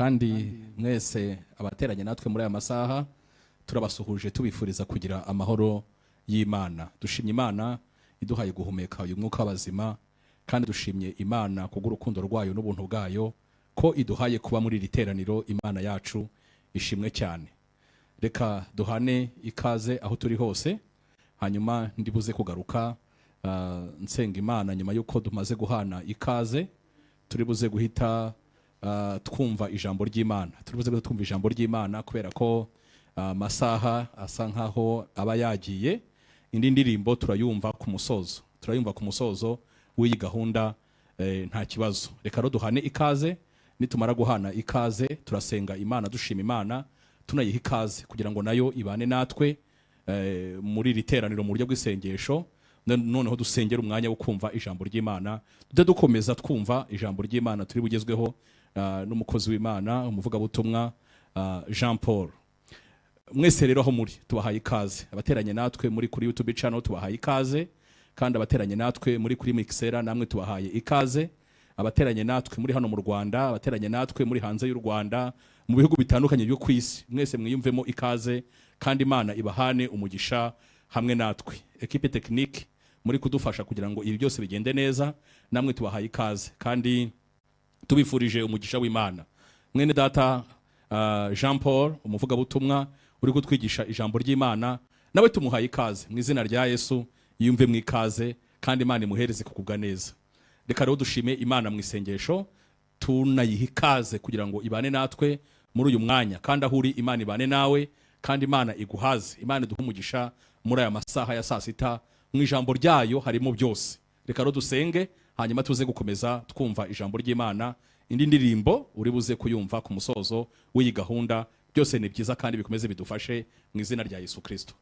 Kandi mwese abateranye natwe muri aya masaha turabasuhuje, tubifuriza kugira amahoro y'Imana. Dushimye Imana iduhaye guhumeka uyu mwuka w'abazima, kandi dushimye Imana kubw'urukundo rwayo n'ubuntu bwayo ko iduhaye kuba muri iri teraniro. Imana yacu ishimwe cyane. Reka duhane ikaze aho turi hose, hanyuma ndibuze kugaruka nsenga Imana. Nyuma y'uko dumaze guhana ikaze, turi buze guhita twumva ijambo ry'Imana. Turi buze guhita twumva ijambo ry'Imana kubera ko amasaha asa nkaho aba yagiye. Indi ndirimbo turayumva ku musozo, turayumva ku musozo w'iyi gahunda, nta kibazo. Reka rero duhane ikaze. Nitumara guhana ikaze, turasenga Imana, dushima Imana, tunayiha ikaze kugira ngo nayo ibane natwe muri iri teraniro mu buryo bw'isengesho. Noneho dusengera umwanya wo kumva ijambo ry'Imana, tujye dukomeza twumva ijambo ry'Imana turi bugezweho n'umukozi w'Imana, umuvugabutumwa Jean Paul. Mwese rero aho muri tubahaye ikaze. Abateranye natwe muri kuri YouTube channel tubahaye ikaze, kandi abateranye natwe muri kuri Mixera namwe tubahaye ikaze. Abateranye natwe muri hano mu Rwanda, abateranye natwe muri hanze y'u Rwanda, mu bihugu bitandukanye byo ku isi, mwese mwiyumvemo ikaze, kandi Imana ibahane umugisha hamwe natwe. Equipe technique muri kudufasha kugira ngo ibi byose bigende neza, namwe tubahaye ikaze kandi tubifurije umugisha w'Imana. Mwene data Jean Paul, umuvugabutumwa uri kutwigisha ijambo ry'Imana, nawe tumuhaye ikaze mu izina rya Yesu. Yiyumve mu ikaze kandi Imana imuhereze kugubwa neza. Reka rero dushime Imana mu isengesho, tunayiha ikaze kugira ngo ibane natwe muri uyu mwanya. Kandi aho uri, Imana ibane nawe, kandi Imana iguhaze, Imana iduhe umugisha muri aya masaha ya saa sita. Mu ijambo ryayo harimo byose. Reka rero dusenge, hanyuma tuze gukomeza twumva ijambo ry'Imana. Indi ndirimbo uri buze kuyumva ku musozo w'iyi gahunda. Byose ni byiza kandi bikomeze bidufashe mu izina rya Yesu Kristo.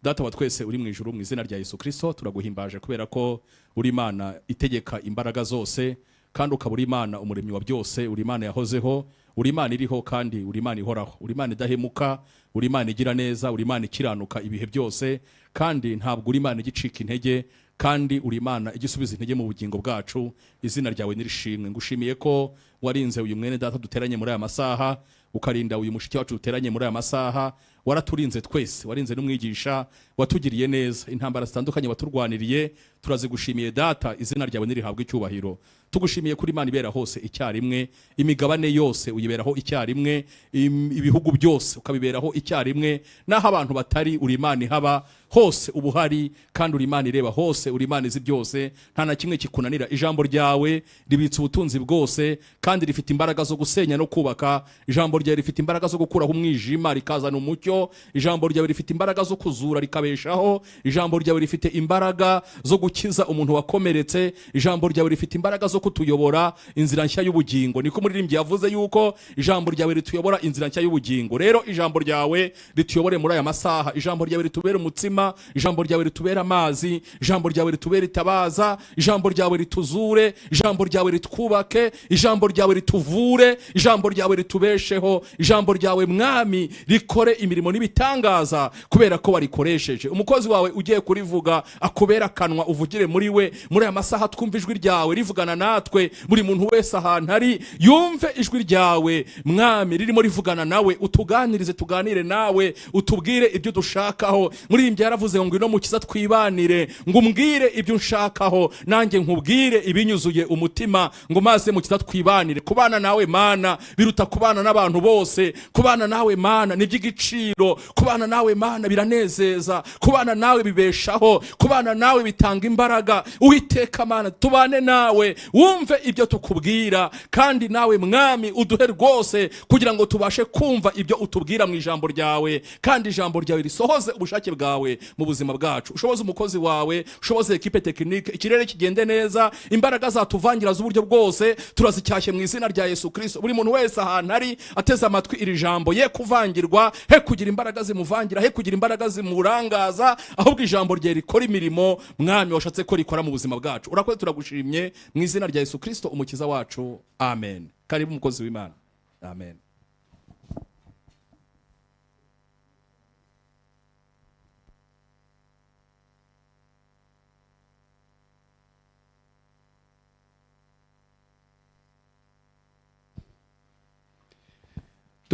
Data wa twese uri mu ijuru, mu izina rya Yesu Kristo turaguhimbaje kubera ko uri Imana itegeka imbaraga zose, kandi ukaba uri Imana umuremyi wa byose. Uri Imana yahozeho, uri Imana iriho, kandi uri Imana ihoraho. Uri Imana idahemuka, uri Imana igira neza, uri Imana ikiranuka ibihe byose, kandi ntabwo uri Imana igicika intege, kandi uri Imana igisubiza intege mu bugingo bwacu. Izina ryawe nirishimwe. Ngushimiye ko warinze uyu mwene data duteranye muri aya masaha, ukarinda uyu mushiki wacu duteranye muri aya masaha. Waraturinze twese, warinze n'umwigisha, watugiriye neza. Intambara zitandukanye waturwaniriye, turazigushimiye Data. Izina ryawe nirihabwe icyubahiro. Tugushimiye kuri Imana ibera hose icyarimwe, imigabane yose uyiberaho icyarimwe, ibihugu byose ukabiberaho icyarimwe, naho abantu batari uri Imana ihaba hose, uba uhari, kandi uri Imana ireba hose, uri Imana izi byose, nta na kimwe kikunanira. Ijambo ryawe ribitse ubutunzi bwose, kandi rifite imbaraga zo gusenya no kubaka. Ijambo ryawe rifite imbaraga zo gukuraho umwijima rikazana umucyo. Ijambo ryawe rifite imbaraga zo kuzura rikabeshaho. Ijambo ryawe rifite imbaraga zo gukiza umuntu wakomeretse. Ijambo ryawe rifite imbaraga zo kutuyobora inzira nshya y'ubugingo. Niko umuririmbyi yavuze yuko ijambo ryawe rituyobora inzira nshya y'ubugingo. Rero ijambo ryawe rituyobore muri aya masaha. Ijambo ryawe ritubere umutsima, ijambo ryawe ritubere amazi, ijambo ryawe ritubere itabaza, ijambo ryawe rituzure, ijambo ryawe ritwubake, ijambo ryawe rituvure, ijambo ryawe ritubesheho. Ijambo ryawe Mwami rikore imirimo n'ibitangaza kubera ko warikoresheje. Umukozi wawe ugiye kurivuga akubera akanwa, uvugire muri we. Muri aya masaha twumva ijwi ryawe rivugana natwe. Buri muntu wese ahantu ari yumve ijwi ryawe Mwami ririmo rivugana nawe. Utuganirize, tuganire nawe, utubwire ibyo dushakaho. Muri iyi yaravuze ngo ngwino mukiza twibanire, ngo umbwire ibyo unshakaho, nanjye nkubwire ibinyuzuye umutima, ngo maze mukiza twibanire. Kubana nawe Mana biruta kubana n'abantu bose. Kubana nawe Mana ni iby'igiciro. Kubana nawe Mana biranezeza. Kubana nawe bibeshaho. Kubana nawe bitanga imbaraga. Uwiteka Mana, tubane nawe, wumve ibyo tukubwira, kandi nawe Mwami uduhe rwose kugira ngo tubashe kumva ibyo utubwira mu ijambo ryawe, kandi ijambo ryawe risohoze ubushake bwawe mu buzima bwacu. Ushoboze umukozi wawe, ushoboze equipe technique, ikirere kigende neza. Imbaraga zatuvangira z'uburyo bwose turazicyashye mu izina rya Yesu Kristo. Buri muntu wese ahantu ari ateze amatwi iri jambo ye kuvangirwa, he kugira imbaraga zimuvangira, he kugira imbaraga zimurangaza, ahubwo ijambo rye rikora imirimo Mwami washatse ko rikora mu buzima bwacu. Urakoze, turagushimye mu izina rya Yesu Kristo umukiza wacu, amen. Karibu umukozi w'Imana, amen.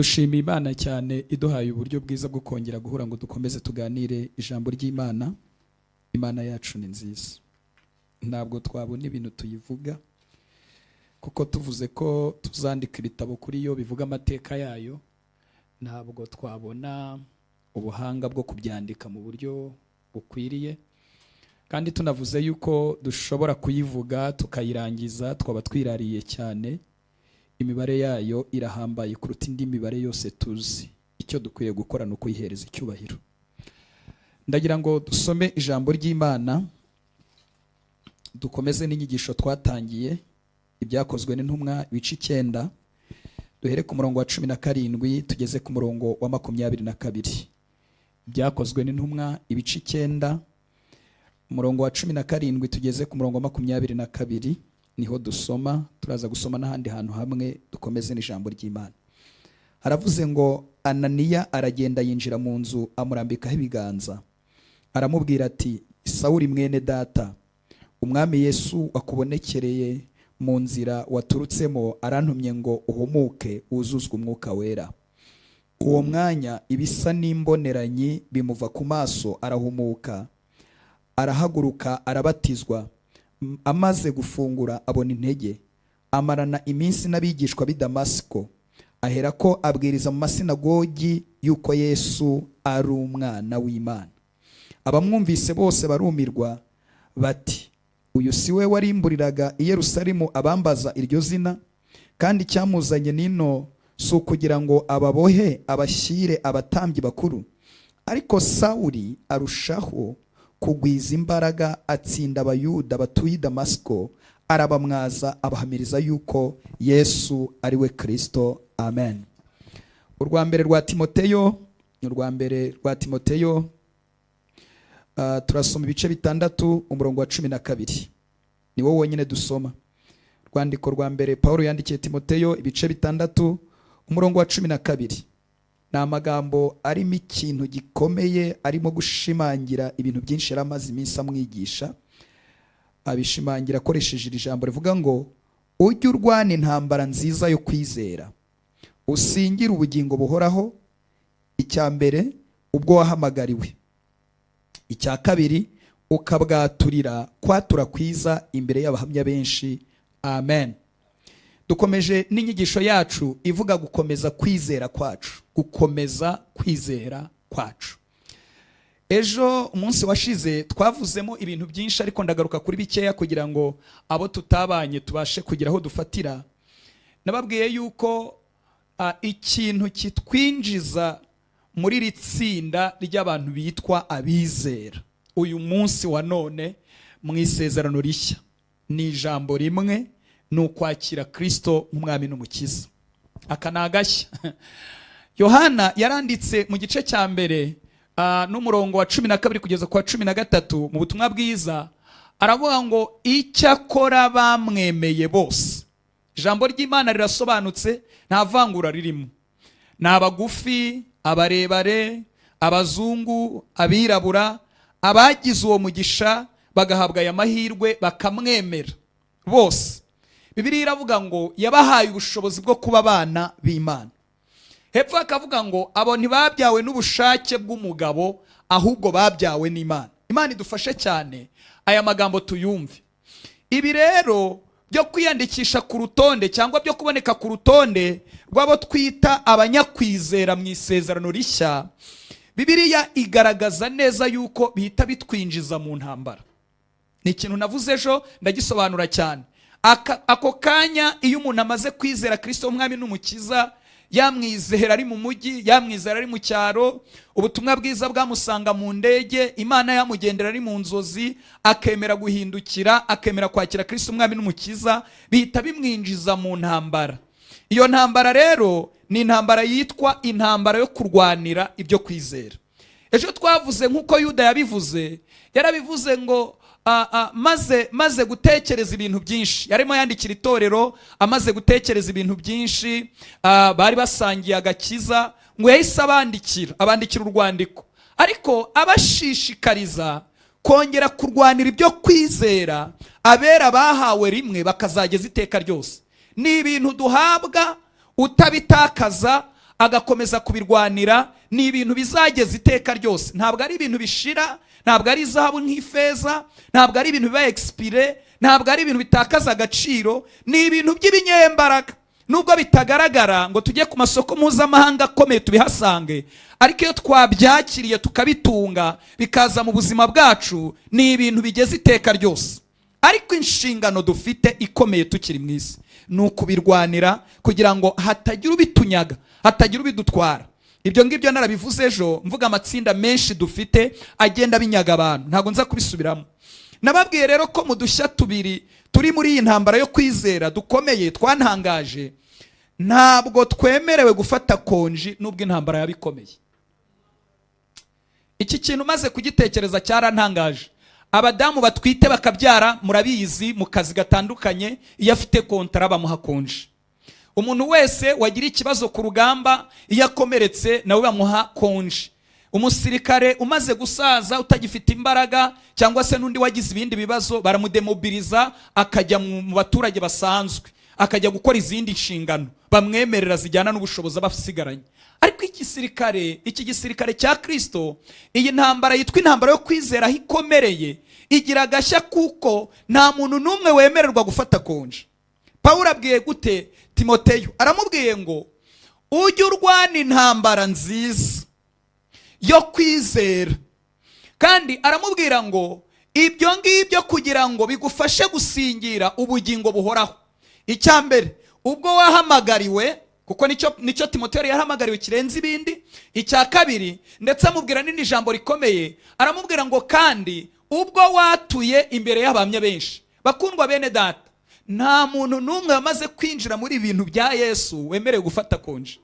Dushima Imana cyane iduhaye uburyo bwiza bwo kongera guhura ngo dukomeze tuganire ijambo ry'Imana. Imana yacu ni nziza, ntabwo twabona ibintu tuyivuga, kuko tuvuze ko tuzandika ibitabo kuri yo bivuga amateka yayo, ntabwo twabona ubuhanga bwo kubyandika mu buryo bukwiriye. Kandi tunavuze yuko dushobora kuyivuga tukayirangiza, twaba twirariye cyane. Imibare yayo irahambaye kuruta indi mibare yose tuzi. Icyo dukwiye gukora ni ukuyihereza icyubahiro. Ndagira ngo dusome ijambo ry'Imana, dukomeze n'inyigisho twatangiye. Ibyakozwe n'Intumwa, ibice 9, duhere ku murongo wa 17 tugeze ku murongo wa 22. Ibyakozwe n'Intumwa, ibice 9, umurongo wa 17 tugeze ku murongo wa 22, niho dusoma. Turaza gusoma n'ahandi hantu hamwe, dukomeze n'ijambo ry'Imana. Haravuze ngo: "Ananiya aragenda, yinjira mu nzu, amurambikaho ibiganza, aramubwira ati: 'Sawuli mwene data, Umwami Yesu wakubonekereye mu nzira waturutsemo arantumye ngo uhumuke, wuzuzwe Umwuka Wera.' Uwo mwanya ibisa n'imboneranyi bimuva ku maso, arahumuka, arahaguruka, arabatizwa. Amaze gufungura abona intege. Amarana iminsi n'abigishwa b'i Damasiko, aherako abwiriza mu masinagogi yuko Yesu ari Umwana w'Imana. Abamwumvise bose barumirwa, bati: 'Uyu si we warimburiraga i Yerusalemu abambaza iryo zina? Kandi icyamuzanye nino si ukugira ngo ababohe, abashyire abatambyi bakuru?' Ariko Sawuli arushaho kugwiza imbaraga, atsinda Abayuda batuye i Damasiko, arabamwaza, abahamiriza yuko Yesu ari we Kristo." Amen. Urwa mbere rwa Timoteyo, ni urwa mbere rwa Timoteyo, turasoma ibice 6, umurongo wa 12, ni wo wonyine dusoma. Rwandiko rwa mbere Paul yandikiye Timoteyo, ibice 6, umurongo wa 12, ni amagambo arimo ikintu gikomeye, arimo gushimangira ibintu byinshi yari amaze iminsi amwigisha. Abishimangira akoresheje iri jambo rivuga ngo: "Ujye urwana intambara nziza yo kwizera, usingire ubugingo buhoraho, icya mbere ubwo wahamagariwe, icya kabiri ukabwaturira kwatura kwiza imbere y'abahamya benshi." Amen. Dukomeje n'inyigisho yacu ivuga gukomeza kwizera kwacu, gukomeza kwizera kwacu. Ejo, umunsi washize, twavuzemo ibintu byinshi, ariko ndagaruka kuri bikeya kugira ngo abo tutabanye tubashe kugira aho dufatira. Nababwiye yuko ikintu kitwinjiza muri iri tsinda ry'abantu bitwa abizera uyu munsi wa none mu Isezerano Rishya ni ijambo rimwe, ni ukwakira Kirisito nk'Umwami n'Umukiza. Aka ni agashya. Yohana yaranditse mu gice cya 1 n'umurongo wa 12 kugeza ku wa 13 mu Butumwa Bwiza, aravuga ngo: "Icyakora bamwemeye bose." Ijambo ry'Imana rirasobanutse, nta vangura ririmo. Ni abagufi, abarebare, abazungu, abirabura, abagize uwo mugisha bagahabwa aya mahirwe bakamwemera bose, Bibiliya iravuga ngo yabahaye ubushobozi bwo kuba abana b'Imana. Hepfo akavuga ngo abo ntibabyawe n'ubushake bw'umugabo, ahubwo babyawe n'Imana. Imana idufashe cyane aya magambo tuyumve. Ibi rero byo kwiyandikisha ku rutonde cyangwa byo kuboneka ku rutonde rw'abo twita abanyakwizera mu Isezerano Rishya, Bibiliya igaragaza neza yuko bihita bitwinjiza mu ntambara. Ni ikintu navuze ejo, ndagisobanura cyane. Ako kanya iyo umuntu amaze kwizera Kirisito Umwami n'Umukiza, yamwizera ari mu mujyi, yamwizera ari mu cyaro, ubutumwa bwiza bwamusanga mu ndege, Imana yamugendera ari mu nzozi, akemera guhindukira, akemera kwakira Kirisito Umwami n'Umukiza, bihita bimwinjiza mu ntambara. Iyo ntambara rero ni intambara yitwa intambara yo kurwanira ibyo kwizera. Ejo twavuze nk'uko Yuda yabivuze. Yarabivuze ngo maze gutekereza ibintu byinshi, yarimo yandikira itorero, amaze gutekereza ibintu byinshi, bari basangiye agakiza, ngo yahise abandikira urwandiko, ariko abashishikariza kongera kurwanira ibyo kwizera abera bahawe rimwe bakazageza iteka ryose. Ni ibintu duhabwa utabitakaza, Agakomeza kubirwanira. Ni ibintu bizageza iteka ryose. Ntabwo ari ibintu bishira, ntabwo ari izahabu nk'ifeza, ntabwo ari ibintu biba expiré, ntabwo ari ibintu bitakaza agaciro. Ni ibintu by'ibinyembaraga, nubwo bitagaragara ngo tujye ku masoko mpuzamahanga akomeye tubihasange, ariko iyo twabyakiriye tukabitunga, bikaza mu buzima bwacu, ni ibintu bigeze iteka ryose. Ariko inshingano dufite ikomeye tukiri mu isi ni ukubirwanira kugira ngo hatagira ubitunyaga, hatagira ubidutwara. Ibyo ngibyo narabivuze ejo, mvuga amatsinda menshi dufite agenda binyaga abantu. Ntabwo nza kubisubiramo. Nababwiye rero ko mu dushya tubiri turi muri iyi ntambara yo kwizera dukomeye twantangaje, ntabwo twemerewe gufata konji nubwo intambara yaba ikomeye. Iki kintu maze kugitekereza cyarantangaje. Abadamu batwite bakabyara, murabizi, mu kazi gatandukanye iyo afite kontara bamuha konji. Umuntu wese wagira ikibazo ku rugamba, iyo akomeretse nawe bamuha konji. Umusirikare umaze gusaza, utagifite imbaraga, cyangwa se n'undi wagize ibindi bibazo, baramudemobiriza akajya mu baturage basanzwe, akajya gukora izindi nshingano bamwemerera zijyana n'ubushobozi aba asigaranye. Ariko igisirikare, iki gisirikare cya Kirisito, iyi ntambara yitwa intambara yo kwizera, aho ikomereye igira agashya, kuko nta muntu n'umwe wemererwa gufata konji. Pawulo abwiye gute Timoteyo? Aramubwiye ngo ujye urwana intambara nziza yo kwizera. Kandi aramubwira ngo ibyo ngibyo kugira ngo bigufashe gusingira ubugingo buhoraho. Icya mbere, ubwo wahamagariwe, kuko nicyo Timoteyo yahamagariwe kirenze ibindi. Icya kabiri, ndetse amubwira n'indi jambo rikomeye, aramubwira ngo kandi ubwo watuye imbere y'abahamya benshi. Bakundwa bene data, nta muntu n'umwe wamaze kwinjira muri ibintu bya Yesu wemerewe gufata konji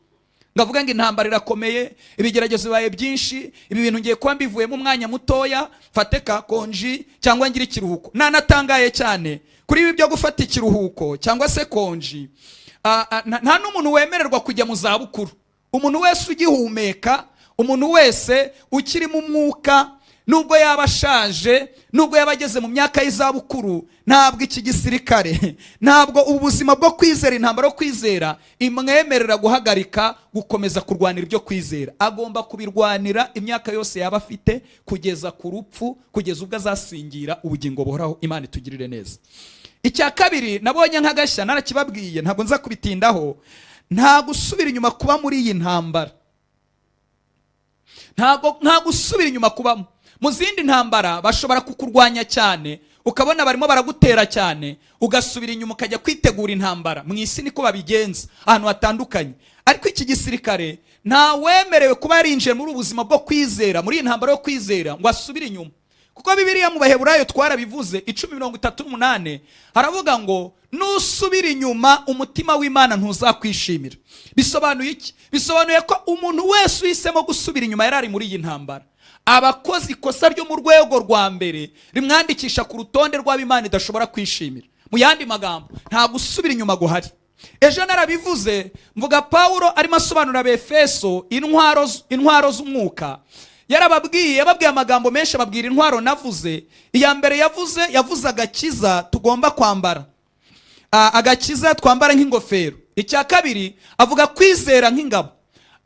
ngavuga ngo intambara irakomeye, ibigeragezo bibaye byinshi, ibi bintu ngiye kuba mbivuyemo umwanya mutoya, mfate ka konji cyangwa ngire ikiruhuko. Nanatangaye cyane kuri ibi byo gufata ikiruhuko cyangwa se konji. Nta n'umuntu wemererwa kujya mu zabukuru. Umuntu wese ugihumeka, umuntu wese ukirimo umwuka, nubwo yaba ashaje, nubwo yaba ageze mu myaka y'izabukuru, ntabwo iki gisirikare, ntabwo ubu buzima bwo kwizera, intambara yo kwizera imwemerera guhagarika gukomeza kurwanira ibyo kwizera. Agomba kubirwanira imyaka yose yaba afite, kugeza ku rupfu, kugeza ubwo azasingira ubugingo buhoraho. Imana itugirire neza. Icya kabiri nabonye nk'agashya, narakibabwiye, ntabwo nza kubitindaho: nta gusubira inyuma kuba muri iyi ntambara. Ntabwo nta gusubira inyuma kubamo. Mu zindi ntambara bashobora kukurwanya cyane, ukabona barimo baragutera cyane, ugasubira inyuma ukajya kwitegura intambara. Mu isi niko babigenza ahantu hatandukanye. Ariko iki gisirikare, nta wemerewe kuba yarinjiye muri ubu buzima bwo kwizera, muri iyi ntambara yo kwizera, ngo asubire inyuma, kuko Bibiliya mu Baheburayo, twarabivuze, 10:38, haravuga ngo nusubira inyuma umutima w'Imana ntuzakwishimira. Bisobanuye iki? Bisobanuye ko umuntu wese uhisemo gusubira inyuma yari ari muri iyi ntambara aba akoze ikosa ryo mu rwego rwa mbere rimwandikisha ku rutonde rw'abo idashobora kwishimira. Mu yandi magambo, nta gusubira inyuma guhari. Ejo narabivuze, mvuga Pawulo arimo asobanurira Abefeso intwaro z'umwuka. Yarababwiye, yababwiye amagambo menshi, ababwira intwaro navuze. Iya mbere yavuze, yavuze agakiza tugomba kwambara, agakiza twambara nk'ingofero. Icya kabiri, avuga kwizera nk'ingabo.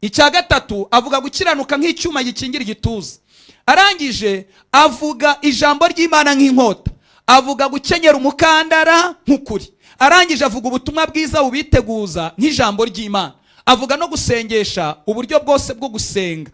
Icya gatatu, avuga gukiranuka nk'icyuma gikingira igituza. Arangije avuga ijambo ry'Imana nk'inkota, avuga gukenyera umukandara nk'ukuri. Arangije avuga ubutumwa bwiza bubiteguza nk'ijambo ry'Imana, avuga no gusengesha uburyo bwose bwo gusenga.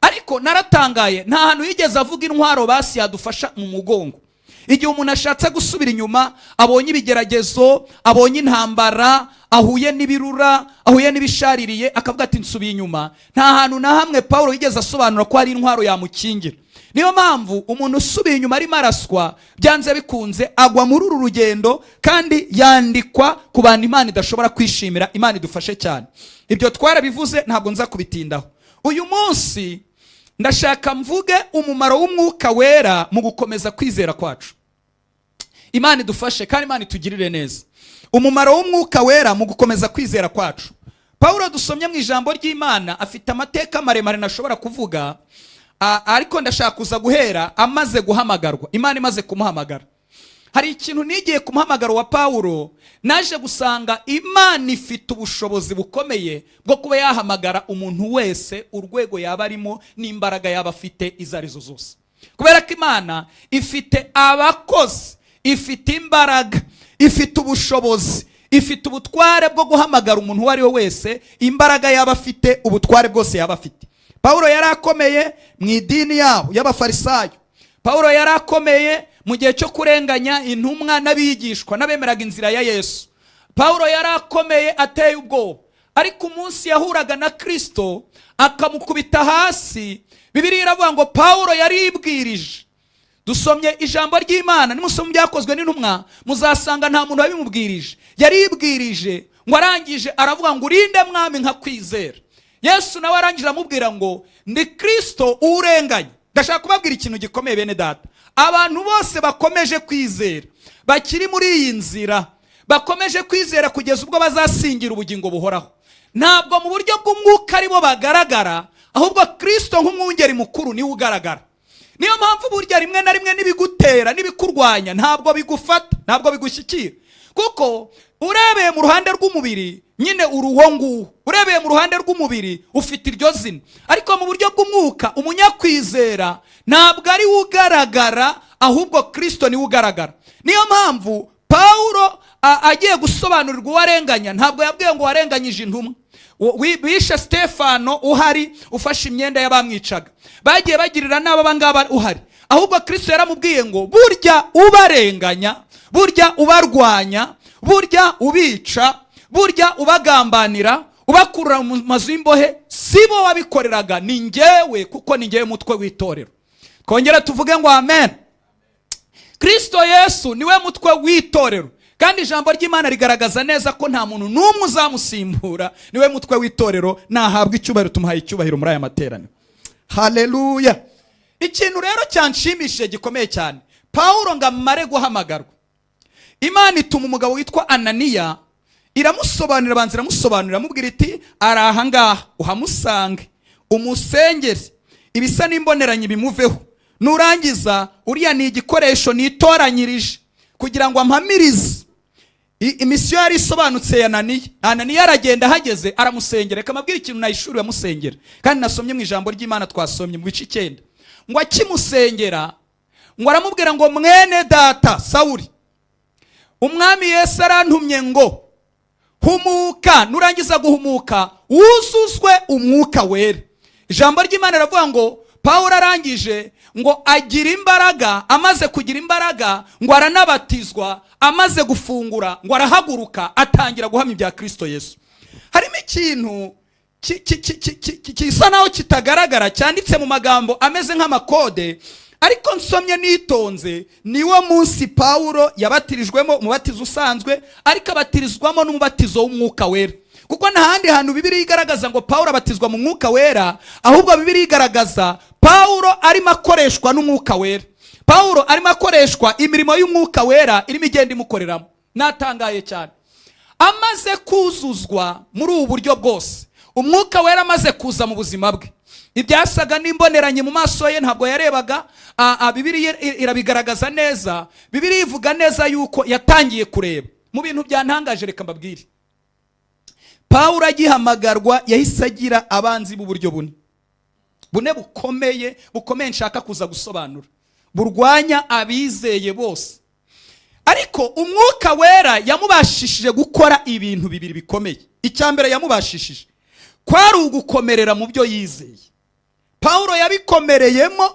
Ariko naratangaye, nta hantu yigeze avuga intwaro basi yadufasha mu mugongo igihe umuntu ashatse gusubira inyuma, abonye ibigeragezo, abonye intambara, ahuye n'ibirura, ahuye n'ibishaririye, akavuga ati nsubiye inyuma. Nta hantu na hamwe Paul yigeze asobanura ko hari intwaro yamukingira. Niyo mpamvu umuntu usubiye inyuma arimo araswa, byanze bikunze agwa muri uru rugendo kandi yandikwa ku bantu Imana idashobora kwishimira. Imana idufashe cyane. Ibyo twarabivuze, ntabwo nza kubitindaho. Uyu munsi ndashaka mvuge umumaro w'Umwuka Wera mu gukomeza kwizera kwacu. Imana idufashe kandi Imana itugirire neza. Umumaro w'Umwuka Wera mu gukomeza kwizera kwacu. Pawulo dusomye mu ijambo ry'Imana afite amateka maremare ntashobora kuvuga, ariko ndashaka kuza guhera amaze guhamagarwa, Imana imaze kumuhamagara. Hari ikintu nigiye ku muhamagaro wa Pawulo. Naje gusanga Imana ifite ubushobozi bukomeye bwo kuba yahamagara umuntu wese, urwego yaba arimo n'imbaraga yaba afite izo arizo zose, kubera ko Imana ifite abakozi, ifite imbaraga, ifite ubushobozi, ifite ubutware bwo guhamagara umuntu uwo ari we wese, imbaraga yaba afite, ubutware bwose yaba afite. Pawulo yari akomeye mu idini yabo y'Abafarisayo. Pawulo yari akomeye mu gihe cyo kurenganya intumwa n'abigishwa n'abemeraga inzira ya Yesu. Pawulo yari akomeye, ateye ubwoba, ariko umunsi yahuraga na Kirisito akamukubita hasi, Bibiliya iravuga ngo Pawulo yaribwirije. Dusomye ijambo ry'Imana, nimusoma Ibyakozwe n'Intumwa muzasanga nta muntu wabimubwirije, yaribwirije. Ngo arangije aravuga ngo: "Urinde, Mwami, nka kwizera?" Yesu nawe arangije aramubwira ngo: "Ndi Kirisito urenganye." Ndashaka kubabwira ikintu gikomeye, bene Data. Abantu bose bakomeje kwizera, bakiri muri iyi nzira, bakomeje kwizera kugeza ubwo bazasingira ubugingo buhoraho, ntabwo mu buryo bw'umwuka aribo bagaragara, ahubwo Kirisito nk'umwungeri mukuru niwe ugaragara. Niyo mpamvu burya rimwe na rimwe n'ibigutera n'ibikurwanya ntabwo bigufata, ntabwo bigushyikira, kuko urebeye mu ruhande rw'umubiri nyine uri uwo nguwo, urebeye mu ruhande rw'umubiri ufite iryo zina, ariko mu buryo bw'umwuka umunyakwizera ntabwo ari we ugaragara, ahubwo Kirisito niwe ugaragara. Niyo mpamvu Pawulo agiye gusobanurirwa uwarenganya, ntabwo yabwiye ngo warenganyije intumwa, bishe Stefano uhari, ufashe imyenda y'abamwicaga, bagiye bagirira n'aba ngaba uhari. Ahubwo Kirisito yaramubwiye ngo: "Burya ubarenganya, burya ubarwanya, burya ubica, burya ubagambanira, ubakurura mu mazu y'imbohe, si bo wabikoreraga, ni njyewe, kuko ni njyewe mutwe w'itorero." Twongere tuvuge ngo amen. Kirisito Yesu niwe mutwe w'itorero, kandi ijambo ry'Imana rigaragaza neza ko nta muntu n'umwe uzamusimbura. Niwe mutwe w'itorero, nahabwa icyubahiro. Tumuhaye icyubahiro muri aya materaniro. Haleluya! Ikintu rero cyanshimishije gikomeye cyane, Pawulo ngo amare guhamagarwa, Imana ituma umugabo witwa Ananiya, iramusobanurira, abanza iramusobanurira, amubwira iti: "Ari aha ngaha, uhamusange, umusengere, ibisa n'imboneranyi bimuveho. Nurangiza, uriya ni igikoresho nitoranyirije kugira ngo ampamirize." Imisiyo yari isobanutse ya Ananiya. Ananiya aragenda, ahageze aramusengera. Reka amabwire ikintu nayishuri amusengera, kandi nasomye mu ijambo ry'Imana twasomye mu bice 9. Ngo akimusengera, ngo aramubwira ngo: "Mwene data Sawuri, Umwami Yesu arantumye ngo humuka, nurangiza guhumuka wuzuzwe Umwuka Wera." Ijambo ry'Imana riravuga ngo Pawulo arangije ngo agira imbaraga. Amaze kugira imbaraga ngo aranabatizwa. Amaze gufungura ngo arahaguruka, atangira guhamya ibya Kirisito Yesu. Harimo ikintu gisa naho kitagaragara, cyanditse mu magambo ameze nk'amakode, ariko nsomye nitonze, niwo munsi Pawulo yabatirijwemo umubatizo usanzwe, ariko abatirizwamo n'umubatizo w'Umwuka Wera, kuko nta handi hantu Bibiliya igaragaza ngo Pawulo abatizwa mu Mwuka Wera, ahubwo Bibiliya igaragaza Pawulo arimo akoreshwa n'Umwuka Wera, Pawulo arimo akoreshwa imirimo y'Umwuka Wera irimo igenda imukoreramo. Natangaye cyane. Amaze kuzuzwa muri ubu buryo bwose, Umwuka Wera amaze kuza mu buzima bwe, ibyasaga n'imboneranye mu maso ye ntabwo yarebaga. Bibiliya irabigaragaza neza. Bibiliya ivuga neza yuko yatangiye kureba. Mu bintu byantangaje, reka mbabwire, Pawulo agihamagarwa yahise agira abanzi b'uburyo bune, bune bukomeye, bukomeye nshaka kuza gusobanura, burwanya abizeye bose. Ariko Umwuka Wera yamubashishije gukora ibintu bibiri bikomeye. Icya mbere yamubashishije kwari ugukomerera mu byo yizeye. Pawulo yabikomereyemo,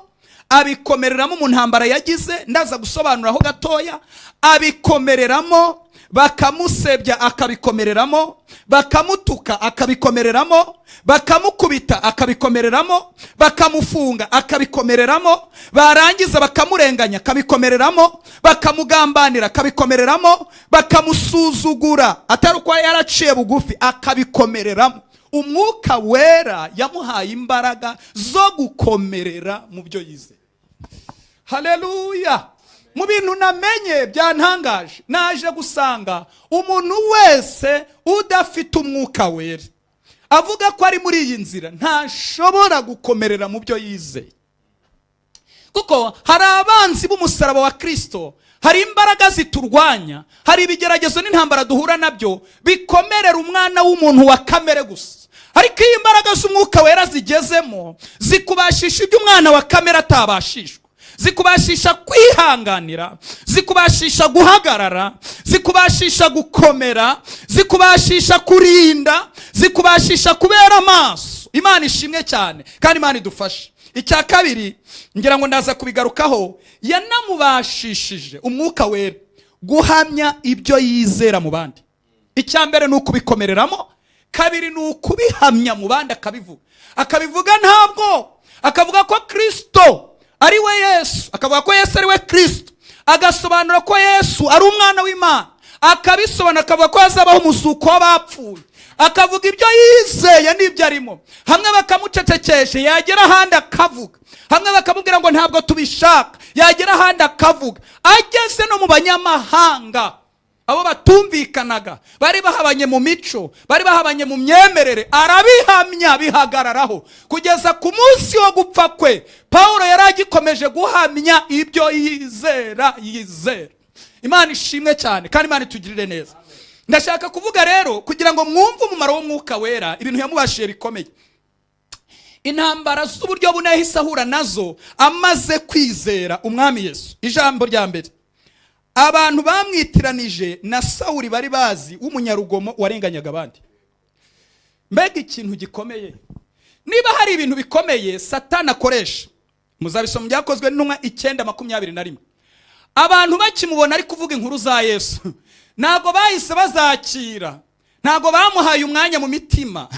abikomereramo mu ntambara yagize, ndaza gusobanuraho gatoya. Abikomereramo, bakamusebya akabikomereramo, bakamutuka akabikomereramo, bakamukubita akabikomereramo, bakamufunga akabikomereramo, barangiza bakamurenganya akabikomereramo, bakamugambanira akabikomereramo, bakamusuzugura atari uko yaraciye bugufi akabikomereramo. Umwuka Wera yamuhaye imbaraga zo gukomerera mu byo yizeye. Haleluya! Mu bintu namenye byantangaje, naje gusanga umuntu wese udafite Umwuka Wera avuga ko ari muri iyi nzira ntashobora gukomerera mu byo yizeye, kuko hari abanzi b'umusaraba wa Kirisito, Hari imbaraga ziturwanya, hari ibigeragezo n'intambara duhura nabyo bikomerera umwana w'umuntu wa kamere gusa. Ariko iyo imbaraga z'Umwuka Wera zigezemo, zikubashisha ibyo umwana wa kamere atabashishwa. Zikubashisha kwihanganira, zikubashisha guhagarara, zikubashisha gukomera, zikubashisha kurinda, zikubashisha kubera amaso. Imana ishimwe cyane kandi Imana idufashe. Icya kabiri, ngira ngo ndaza kubigarukaho, yanamubashishije Umwuka Wera guhamya ibyo yizera mu bandi. Icya mbere ni ukubikomereramo, kabiri ni ukubihamya mu bandi, akabivuga, akabivuga ntabwo, akavuga ko Kirisito ari we Yesu, akavuga ko Yesu ari we Kirisito, agasobanura ko Yesu ari Umwana w'Imana, akabisobanura, akavuga ko hazabaho umuzuko w'abapfuye, akavuga ibyo yizeye n'ibyo arimo. Hamwe bakamucecekesha, yagera ahandi akavuga. Hamwe bakamubwira ngo ntabwo tubishaka, yagera ahandi akavuga. Ageze no mu banyamahanga, abo batumvikanaga, bari bahabanye mu mico, bari bahabanye mu myemerere, arabihamya, bihagararaho kugeza ku munsi wo gupfa kwe. Paul yari agikomeje guhamya ibyo yizera. Imana ishimwe cyane kandi Imana itugirire neza. Ndashaka kuvuga rero kugira ngo mwumve umumaro w'Umwuka Wera, ibintu yamubashije bikomeye, intambara z'uburyo bune yahise ahura nazo amaze kwizera Umwami Yesu. Ijambo rya mbere, abantu bamwitiranije na Sawuri bari bazi w'umunyarugomo warenganyaga abandi. Mbega ikintu gikomeye! Niba hari ibintu bikomeye Satani akoresha, muzabisoma Byakozwe n'Intumwa 9:21. Abantu bakimubona ari kuvuga inkuru za Yesu, ntabwo bahise bazakira, ntabwo bamuhaye umwanya mu mitima,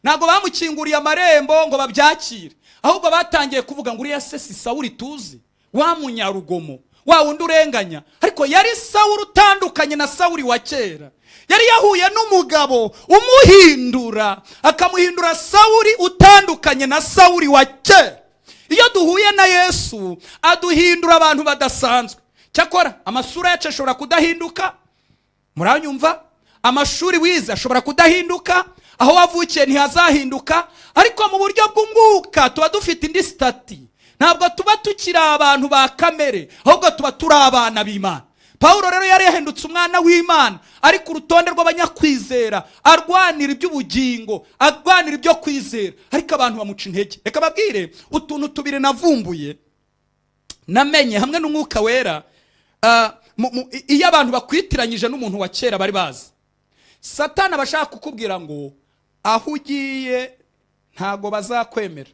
ntabwo bamukinguriye amarembo ngo babyakire. Ahubwo batangiye kuvuga ngo: "Uriya se si Sawuri tuzi, wa munyarugomo, wa wundi urenganya?" Ariko yari Sawuri utandukanye na Sawuri wa kera. Yari yahuye n'umugabo umuhindura, akamuhindura Sawuri utandukanye na Sawuri wa kera. Iyo duhuye na Yesu, aduhindura abantu badasanzwe. Cyakora amasura yacu ashobora kudahinduka, muranyumva? Amashuri wize ashobora kudahinduka, aho wavukiye ntihazahinduka, ariko mu buryo bw'umwuka tuba dufite indi statut. Ntabwo tuba tukiri abantu ba kamere, ahubwo tuba turi abana b'Imana. Paul rero yari yahindutse umwana w'Imana, ari ku rutonde rw'abanyakwizera, arwanira iby'ubugingo, arwanira ibyo kwizera, ariko abantu bamuca intege. Reka babwire utuntu tubiri navumbuye, namenye hamwe n'Umwuka Wera. Iyo abantu bakwitiranyije n'umuntu wa kera bari bazi, Satani aba ashaka kukubwira ngo: "Aho ugiye ntago bazakwemera,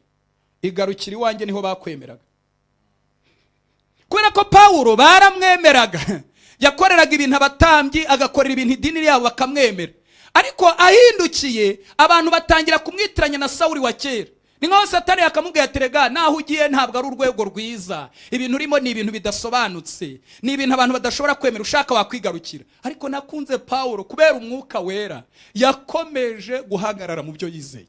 igarukira iwanjye niho bakwemeraga." Kubera ko Pawulo baramwemeraga, yakoreraga ibintu abatambyi, agakorera ibintu idini ryabo, bakamwemera. Ariko ahindukiye, abantu batangira kumwitiranya na Sawuri wa kera. Ni nkaho Satani yakamubwiye ati: "Rega naho ugiye ntabwo ari urwego rwiza, ibintu urimo ni ibintu bidasobanutse, ni ibintu abantu badashobora kwemera, ushaka wakwigarukira." Ariko nakunze Pawulo kubera Umwuka Wera, yakomeje guhagarara mu byo yizeye,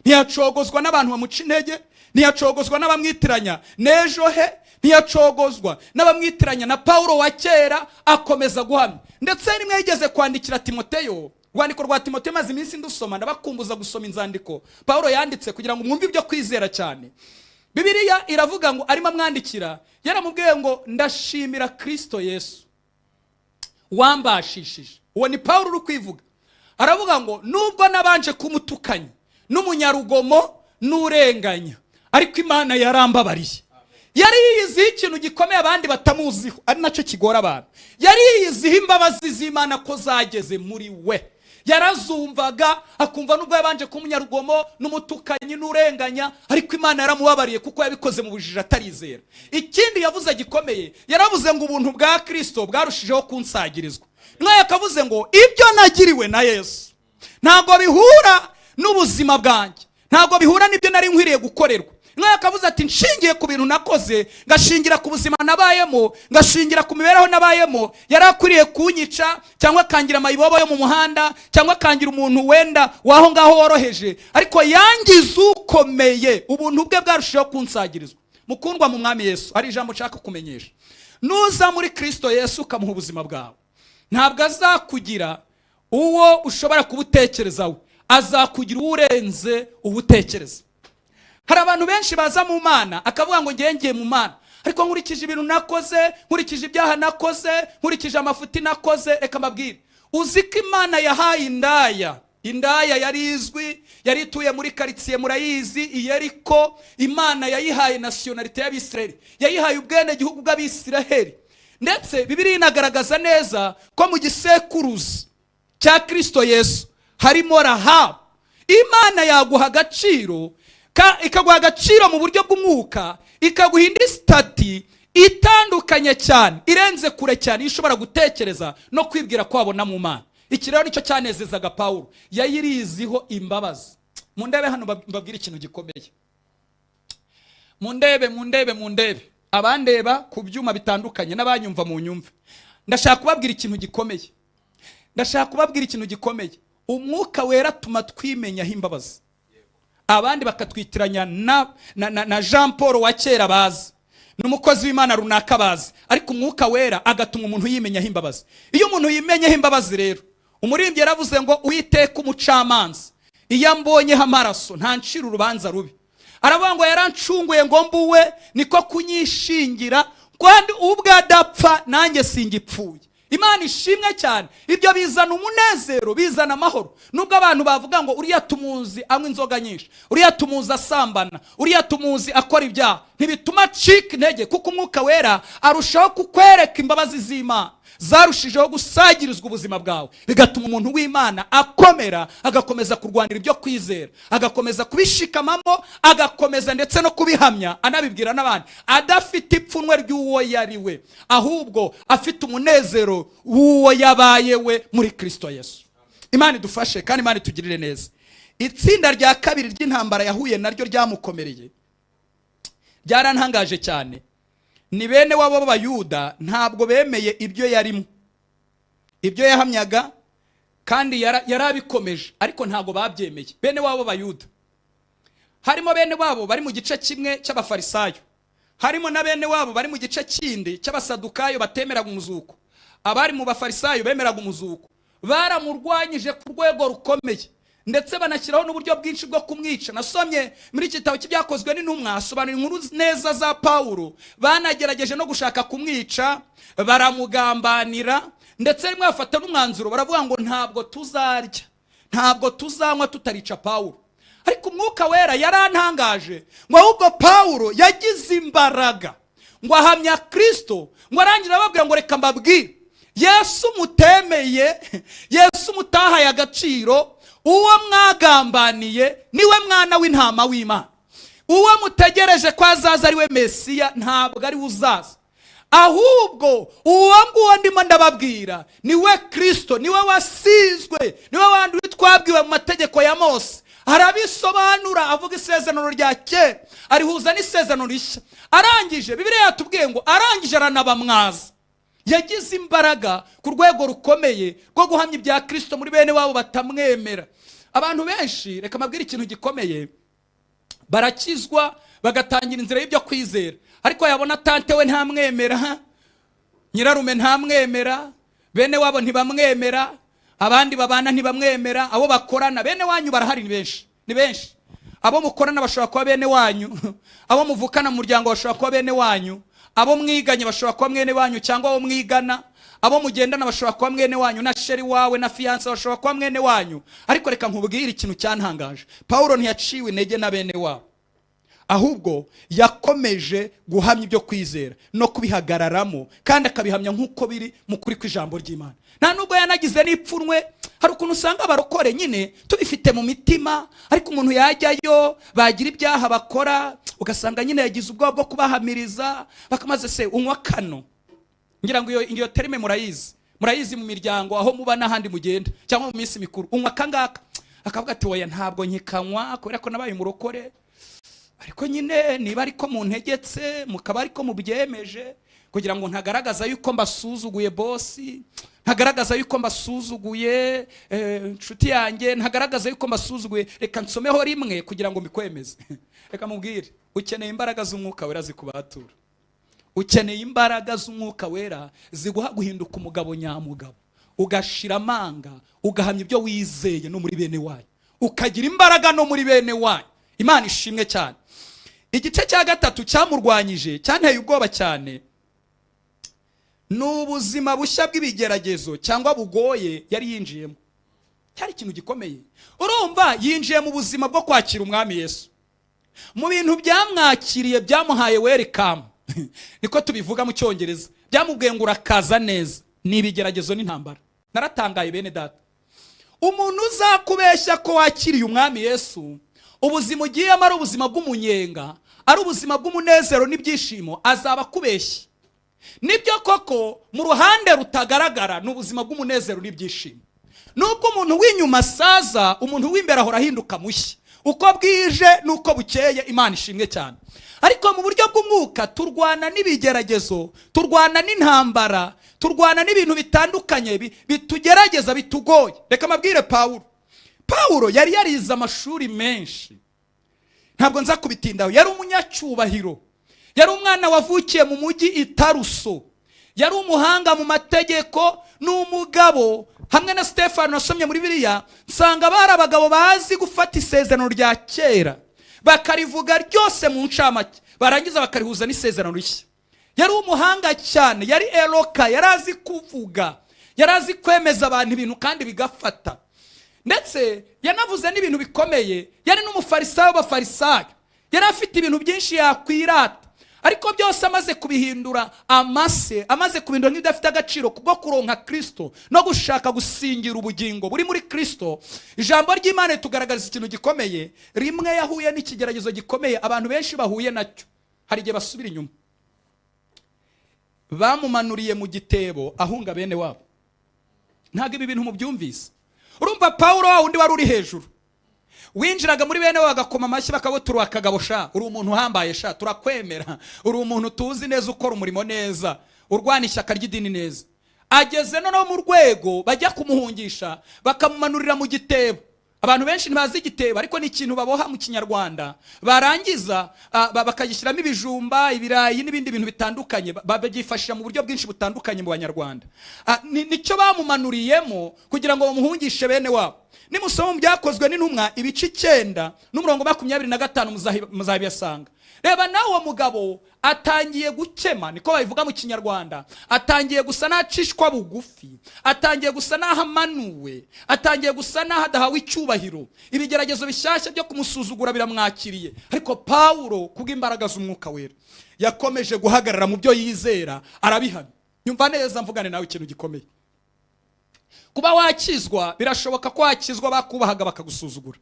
ntiyacogozwa n'abantu bamuca intege, ntiyacogozwa n'abamwitiranya n'ejo he, ntiyacogozwa n'abamwitiranya na Pawulo wa kera, akomeza guhamya. Ndetse rimwe yigeze kwandikira Timoteyo urwandiko rwa Timoteyo. Maze iminsi ndusoma, ndabakumbuza gusoma inzandiko Pawulo yanditse kugira ngo mwumve ibyo kwizera cyane. Bibiliya iravuga ngo arimo amwandikira, yaramubwiye ngo: "Ndashimira Kirisito Yesu wambashishije." Uwo ni Pawulo uri kwivuga. Aravuga ngo: "Nubwo nabanje kumutukanya n'umunyarugomo n'urenganya, ariko Imana yarambabariye." Yari yiyiziho ikintu gikomeye abandi batamuziho, ari nacyo kigora abantu. Yari yiyiziho imbabazi z'Imana ko zageze muri we. Yarazumvaga, akumva nubwo yabanje kuba umunyarugomo n'umutukanyi n'urenganya, ariko Imana yaramubabariye kuko yabikoze mu bujiji atarizera. Ikindi yavuze gikomeye, yaravuze ngo: "Ubuntu bwa Kirisito bwarushijeho kunsagirizwa." Mwayo yakavuze ngo: "Ibyo nagiriwe na Yesu ntabwo bihura n'ubuzima bwanjye, ntabwo bihura n'ibyo nari nkwiriye gukorerwa." Mwayo akavuze ati: "Nshingiye ku bintu nakoze, ngashingira ku buzima nabayemo, ngashingira ku mibereho nabayemo, yari akwiriye kunyica cyangwa akangira amayibobo yo mu muhanda, cyangwa akangira umuntu wenda w'aho ngaho woroheje, ariko yangize ukomeye, ubuntu bwe bwarushijeho kunsagirizwa." Mukundwa mu Mwami Yesu, hari ijambo nshaka kumenyesha: nuza muri Kirisito Yesu ukamuha ubuzima bwawe, ntabwo azakugira uwo ushobora kuba utekerezaho, azakugira uwo urenze uwo utekereza. Hari abantu benshi baza mu Mana akavuga ngo ngiye mu Mana, Ariko nkurikije ibintu nakoze, nkurikije ibyaha nakoze, nkurikije amafuti nakoze, reka mbabwire. Uzi ko Imana yahaye indaya, indaya yari izwi, yari ituye muri karitsiye murayizi, Iyeriko. Imana yayihaye nationalité y'Abisiraheli, yayihaye ubwenegihugu bw'Abisiraheli. Ndetse Bibiliya inagaragaza neza ko mu gisekuruza cya Kirisito Yesu harimo Rahabu. Imana yaguha agaciro, ikaguha agaciro mu buryo bw'umwuka, ikaguha indi statut itandukanye cyane, irenze kure cyane iyo ushobora gutekereza no kwibwira ko wabona mu Mana. Iki rero nicyo cyanezezaga Pawulo, yayiriziho imbabazi. Mundebe hano, mbabwire ikintu gikomeye. Mundebe, mundebe, mundebe, abandeba ku byuma bitandukanye n'abanyumva mu nyumve. Ndashaka kubabwira ikintu gikomeye, ndashaka kubabwira ikintu gikomeye. Umwuka Wera atuma twimenyaho imbabazi, abandi bakatwitiranya na Jean Paul wa kera bazi, n'umukozi w'Imana runaka bazi, ariko Umwuka Wera agatuma umuntu yimenyaho imbabazi. Iyo umuntu yimenyeho imbabazi rero, umuririmbyi yaravuze ngo: "Uwiteka umucamanza, iyo ambonyeho amaraso ntancira urubanza rubi." Aravuga ngo: "Yarancunguye ngo mbuwe, niko kunyishingira, kandi ubwo adapfa nanjye singipfuye." Imana ishimwe cyane. Ibyo bizana umunezero, bizana amahoro. Nubwo abantu bavuga ngo: "Uriya tumuzi anywa inzoga nyinshi, uriya tumuzi asambana, uriya tumuzi akora ibyaha," ntibituma acika intege, kuko Umwuka Wera arushaho kukwereka imbabazi z'Imana zarushijeho gusagirizwa ubuzima bwawe, bigatuma umuntu w'Imana akomera, agakomeza kurwanira ibyo kwizera, agakomeza kubishikamamo, agakomeza ndetse no kubihamya, anabibwira n'abandi, adafite ipfunwe ry'uwo yari we, ahubwo afite umunezero w'uwo yabaye we muri Kirisito Yesu. Imana idufashe kandi Imana itugirire neza. Itsinda rya kabiri ry'intambara yahuye naryo ryamukomereye, byarantangaje cyane, ni bene wabo b'Abayuda. Ntabwo bemeye ibyo yarimo, ibyo yahamyaga, kandi yarabikomeje, ariko ntabwo babyemeye. Bene wabo b'Abayuda, harimo bene wabo bari mu gice kimwe cy'Abafarisayo, harimo na bene wabo bari mu gice kindi cy'Abasadukayo batemeraga umuzuko. Abari mu Bafarisayo bemeraga umuzuko baramurwanyije ku rwego rukomeye, ndetse banashyiraho n'uburyo bwinshi bwo kumwica. Nasomye muri iki gitabo cy'Ibyakozwe n'Intumwa, asobanura inkuru neza za Pawulo. Banagerageje no gushaka kumwica, baramugambanira, ndetse rimwe bafata n'umwanzuro, baravuga ngo: "Ntabwo tuzarya, ntabwo tuzanywa tutarica Pawulo." Ariko Umwuka Wera yarantangaje ngo ahubwo Pawulo yagize imbaraga, ngo ahamya Kirisito, ngo arangira ababwira ngo: "Reka mbabwire, Yesu mutemeye, Yesu mutahaye agaciro, uwo mwagambaniye, niwe mwana w'intama w'Imana. Uwo mutegereje ko azaza ari we Mesiya, ntabwo ari we uzaza, ahubwo uwo nguwo ndimo ndababwira niwe Kirisito, niwe wasizwe, niwe wandi twabwiwe mu mategeko ya Mose." Arabisobanura, avuga isezerano rya kera, arihuza n'isezerano rishya. Arangije, Bibiliya yatubwiye ngo arangije aranabamwaza. Yagize imbaraga ku rwego rukomeye rwo guhamya ibya Kirisito muri bene wabo batamwemera. Abantu benshi, reka mbabwire ikintu gikomeye, barakizwa, bagatangira inzira y'ibyo kwizera, ariko yabona tante we ntamwemera, nyirarume ntamwemera, bene wabo ntibamwemera, abandi babana ntibamwemera, abo bakorana. Bene wanyu barahari, ni benshi, ni benshi. Abo mukorana bashobora kuba bene wanyu, abo muvukana mu muryango bashobora kuba bene wanyu, abo mwiganye bashobora kuba mwene wanyu, cyangwa abo mwigana, abo mugendana bashobora kuba mwene wanyu, na chéri wawe na fiancé bashobora kuba mwene wanyu. Ariko reka nkubwire ikintu cyantangaje: Pawulo ntiyaciwe intege na bene wabo, ahubwo yakomeje guhamya ibyo kwizera no kubihagararamo, kandi akabihamya nk'uko biri mu kuri kw'ijambo ry'Imana. Nta nubwo yanagize n'ipfunwe. Hari ukuntu usanga abarokore nyine tubifite mu mitima, ariko umuntu yajyayo, bagira ibyaha bakora, ugasanga nyine yagize ubwoba bwo kubahamiriza. Bakamaze se unywa kano, ngira ngo iyo terme murayizi, murayizi mu miryango aho muba n'ahandi mugenda, cyangwa mu minsi mikuru: "Unywa akangaka?" Akavuga ati: "Oya, ntabwo nkikanywa kubera ko nabaye umurokore, ariko nyine niba ariko muntegetse, mukaba ariko mubyemeje, kugira ngo ntagaragaza yuko mbasuzuguye bosi, ntagaragaza yuko mbasuzuguye inshuti yanjye, ntagaragaza yuko mbasuzuguye, reka nsomeho rimwe kugira ngo mbikwemeze." Reka mubwire, ukeneye imbaraga z'Umwuka Wera zikubatura. Ukeneye imbaraga z'Umwuka Wera ziguha guhinduka umugabo nyamugabo, ugashira amanga, ugahamya ibyo wizeye no muri bene wanyu, ukagira imbaraga no muri bene wanyu. Imana ishimwe cyane. Igice cya gatatu cyamurwanyije, cyanteye ubwoba cyane, ni ubuzima bushya bw'ibigeragezo cyangwa bugoye yari yinjiyemo. Cyari ikintu gikomeye. Urumva, yinjiye mu buzima bwo kwakira Umwami Yesu. Mu bintu byamwakiriye, byamuhaye welcome, niko tubivuga mu Cyongereza, byamubwiye ngo urakaza neza, ni ibigeragezo n'intambara. Naratangaye, bene data. Umuntu uzakubeshya ko wakiriye Umwami Yesu, ubuzima ugiyemo ari ubuzima bw'umunyenga, ari ubuzima bw'umunezero n'ibyishimo, azaba akubeshya. Nibyo koko, mu ruhande rutagaragara ni ubuzima bw'umunezero n'ibyishimo. Nubwo umuntu w'inyuma asaza, umuntu w'imbere ahora ahinduka mushya uko bwije n'uko bukeye. Imana ishimwe cyane. Ariko mu buryo bw'umwuka turwana n'ibigeragezo, turwana n'intambara, turwana n'ibintu bitandukanye bitugerageza, bitugoye. Reka mabwire Pawulo. Pawulo yari yarize amashuri menshi, ntabwo nza kubitindaho. Yari umunyacyubahiro, yari umwana wavukiye mu mujyi i Taruso, yari umuhanga mu mategeko. Ni umugabo hamwe na Stefano nasomye muri Biriya, nsanga bari abagabo bazi gufata Isezerano rya Kera bakarivuga ryose mu ncamake, barangiza bakarihuza n'Isezerano Rishya. Yari umuhanga cyane, yari eloquent, yari azi kuvuga, yari azi kwemeza abantu ibintu kandi bigafata. Ndetse yanavuze n'ibintu bikomeye. Yari n'umufarisayo w'abafarisayo, yari afite ibintu byinshi yakwirata. Ariko byose amaze kubihindura amase, amaze kubihindura nk'ibidafite agaciro kubwo kuronka Kirisito no gushaka gusingira ubugingo buri muri Kirisito. Ijambo ry'Imana ritugaragariza ikintu gikomeye. Rimwe yahuye n'ikigeragezo gikomeye abantu benshi bahuye nacyo, hari igihe basubira inyuma. Bamumanuriye mu gitebo ahunga bene wabo. Ntabwo ibi bintu mubyumvise. Urumva, Pawulo wa wundi wari uri hejuru, winjiraga muri bene wabo bagakoma amashyi, bakabutura akagabo: "Sha, uri umuntu uhambaye, sha, turakwemera, uri umuntu tuzi neza, ukora umurimo neza, urwana ishyaka ry'idini neza." Ageze noneho mu rwego bajya kumuhungisha, bakamumanurira mu gitebo. Abantu benshi ntibazi igitebo, ariko ni ikintu baboha mu Kinyarwanda, barangiza bakagishyiramo ibijumba, ibirayi n'ibindi bintu bitandukanye. Babyifashisha mu buryo bwinshi butandukanye mu Banyarwanda. Nicyo bamumanuriyemo kugira ngo bamuhungishe bene wabo. Nimusoma mu Byakozwe n'Intumwa ibice 9 n'umurongo 25, muzabihasanga. Reba nawe, uwo mugabo atangiye gukema, niko babivuga mu Kinyarwanda, atangiye gusa n'acishwa bugufi, atangiye gusa n'aho amanuwe, atangiye gusa n'aho adahawe icyubahiro. Ibigeragezo bishyashya byo kumusuzugura biramwakiriye. Ariko Pawulo, kubw'imbaraga z'Umwuka Wera, yakomeje guhagarara mu byo yizera, arabihamya. Nyumva neza, mvugane nawe ikintu gikomeye. Kuba wakizwa, birashoboka ko wakizwa bakubahaga bakagusuzugura.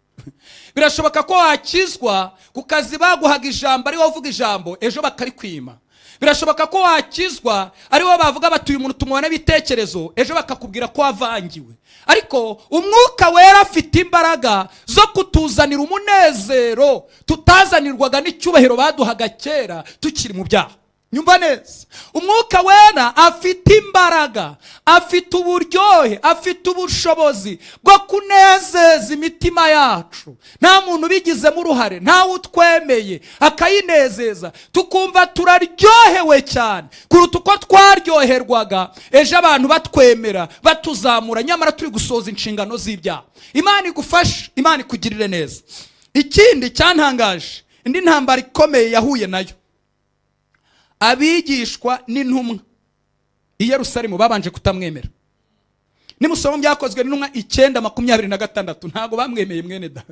Birashoboka ko wakizwa ku kazi baguhaga ijambo, ari wowe uvuga ijambo, ejo bakarikwima. Birashoboka ko wakizwa ari bo bavuga bati: "Uyu muntu tumubona ibitekerezo", ejo bakakubwira ko wavangiwe. Ariko Umwuka Wera afite imbaraga zo kutuzanira umunezero tutazanirwaga n'icyubahiro baduhaga kera tukiri mu byaha. Nyumva neza, Umwuka Wera afite imbaraga, afite uburyohe, afite ubushobozi bwo kunezeza imitima yacu nta muntu ubigizemo uruhare, ntawe utwemeye, akayinezeza tukumva turaryohewe cyane kuruta uko twaryoherwaga ejo abantu batwemera, batuzamura, nyamara turi gusohoza inshingano z'ibyaha. Imana igufashe, Imana ikugirire neza. Ikindi cyantangaje, indi ntambara ikomeye yahuye nayo, abigishwa n'intumwa i Yerusalemu babanje kutamwemera. Nimusoma Byakozwe n'Intumwa 9:26, ntabwo bamwemeye. Mwene da,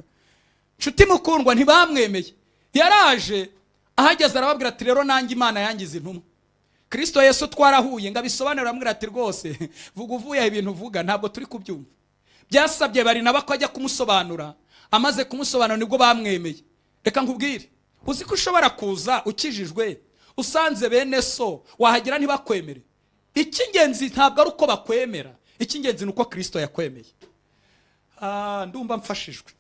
nshuti mukundwa, ntibamwemeye. Yaraje, ahageze arababwira ati: "Rero nanjye Imana yangize intumwa, Kirisito Yesu twarahuye." Ngo abisobanure, aramubwira ati: "Rwose vuga uvuye aho, ibintu uvuga ntabwo turi kubyumva." Byasabye Barinaba ko ajya kumusobanura. Amaze kumusobanura nibwo bamwemeye. Reka nkubwire, uzi ko ushobora kuza ukijijwe, usanze bene so, wahagera ntibakwemere? Icy'ingenzi ntabwo ari uko bakwemera, icy'ingenzi ni uko Kirisito yakwemeye. Ndumva mfashijwe.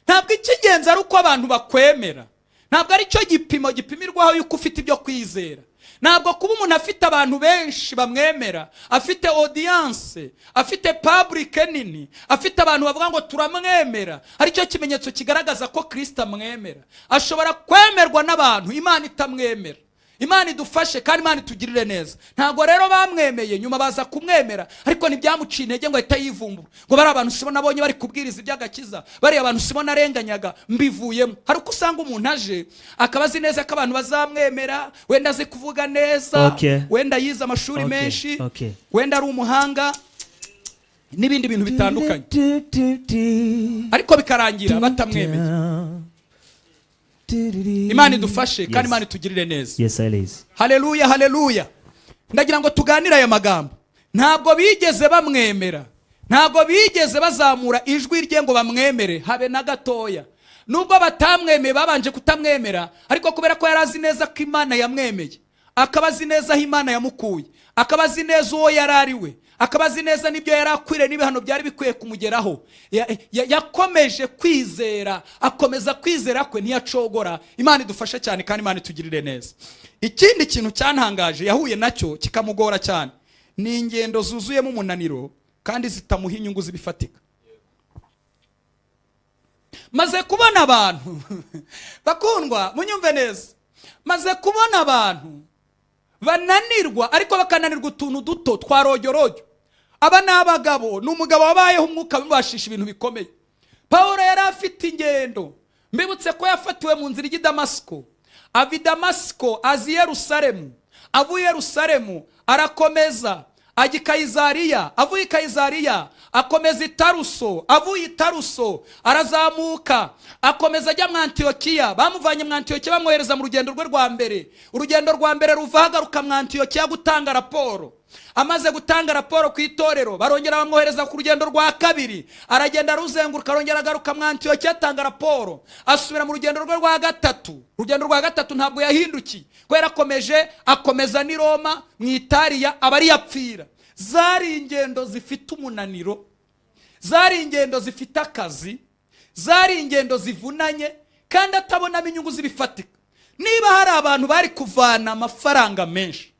Ntabwo icy'ingenzi ari uko abantu bakwemera, ntabwo ari cyo gipimo gipimirwaho yuko ufite ibyo kwizera. Ntabwo kuba umuntu afite abantu benshi bamwemera, afite audience, afite public nini, afite abantu bavuga ngo turamwemera, aricyo kimenyetso kigaragaza ko Kirisito amwemera. Ashobora kwemerwa n'abantu, Imana itamwemera. Imana idufashe kandi Imana itugirire neza. Ntabwo rero bamwemeye, nyuma baza kumwemera, ariko ntibyamuciye intege ngo ahite yivumbura ngo bari abantu sibo nabonye bari kubwiriza iby'agakiza, bariya abantu sibo narenganyaga, mbivuyemo. Hari uko usanga umuntu aje akaba azi neza ko abantu bazamwemera, wenda azi kuvuga neza, wenda yize amashuri menshi, wenda ari umuhanga n'ibindi bintu bitandukanye, ariko bikarangira batamwemeye. Imana idufashe kandi Imana itugirire neza. Yes, Elise. Haleluya, haleluya. Ndagira ngo tuganire aya magambo. Ntabwo bigeze bamwemera, ntabwo bigeze bazamura ijwi rye ngo bamwemere habe na gatoya. Nubwo batamwemeye, babanje kutamwemera, ariko kubera ko yari azi neza ko Imana yamwemeye, akaba azi neza aho Imana yamukuye, akaba azi neza uwo yari ari we, akaba azi neza n'ibyo yari akwiriye n'ibihano byari bikwiye kumugeraho, yakomeje kwizera, akomeza kwizera kwe, ntiyacogora. Imana idufashe cyane kandi Imana itugirire neza. Ikindi kintu cyantangaje yahuye nacyo kikamugora cyane ni ingendo zuzuyemo umunaniro kandi zitamuha inyungu z'ibifatika. Maze kubona abantu, bakundwa, munyumve neza, maze kubona abantu bananirwa, ariko bakananirwa utuntu duto twa rojyorojyo. Aba ni abagabo, ni umugabo wabayeho umwuka bimubashisha ibintu bikomeye. Paul yari afite ingendo. Mbibutse ko yafatiwe mu nzira ijya i Damasiko, ava i Damasiko aza i Yerusalemu, avuye i Yerusalemu arakomeza ajya i Kayizariya, avuye i Kayizariya akomeza i Taruso, avuye i Taruso arazamuka akomeza ajya mu Antiyokiya. Bamuvanye mu Antiyokiya bamwohereza mu rugendo rwe rwa mbere. Urugendo rwa mbere ruva agaruka mu Antiyokiya gutanga raporo. Amaze gutanga raporo ku itorero, barongera bamwohereza ku rugendo rwa kabiri, aragenda aruzenguruka, arongera agaruka mu Antiyokiya atanga raporo, asubira mu rugendo rwe rwa gatatu. Urugendo rwa gatatu ntabwo yahindukiye ko yarakomeje, akomeza n'i Roma mu Italiya, aba ariyapfira. Zari ingendo zifite umunaniro, zari ingendo zifite akazi, zari ingendo zivunanye kandi atabonamo inyungu z'ibifatika. Niba hari abantu bari kuvana amafaranga menshi,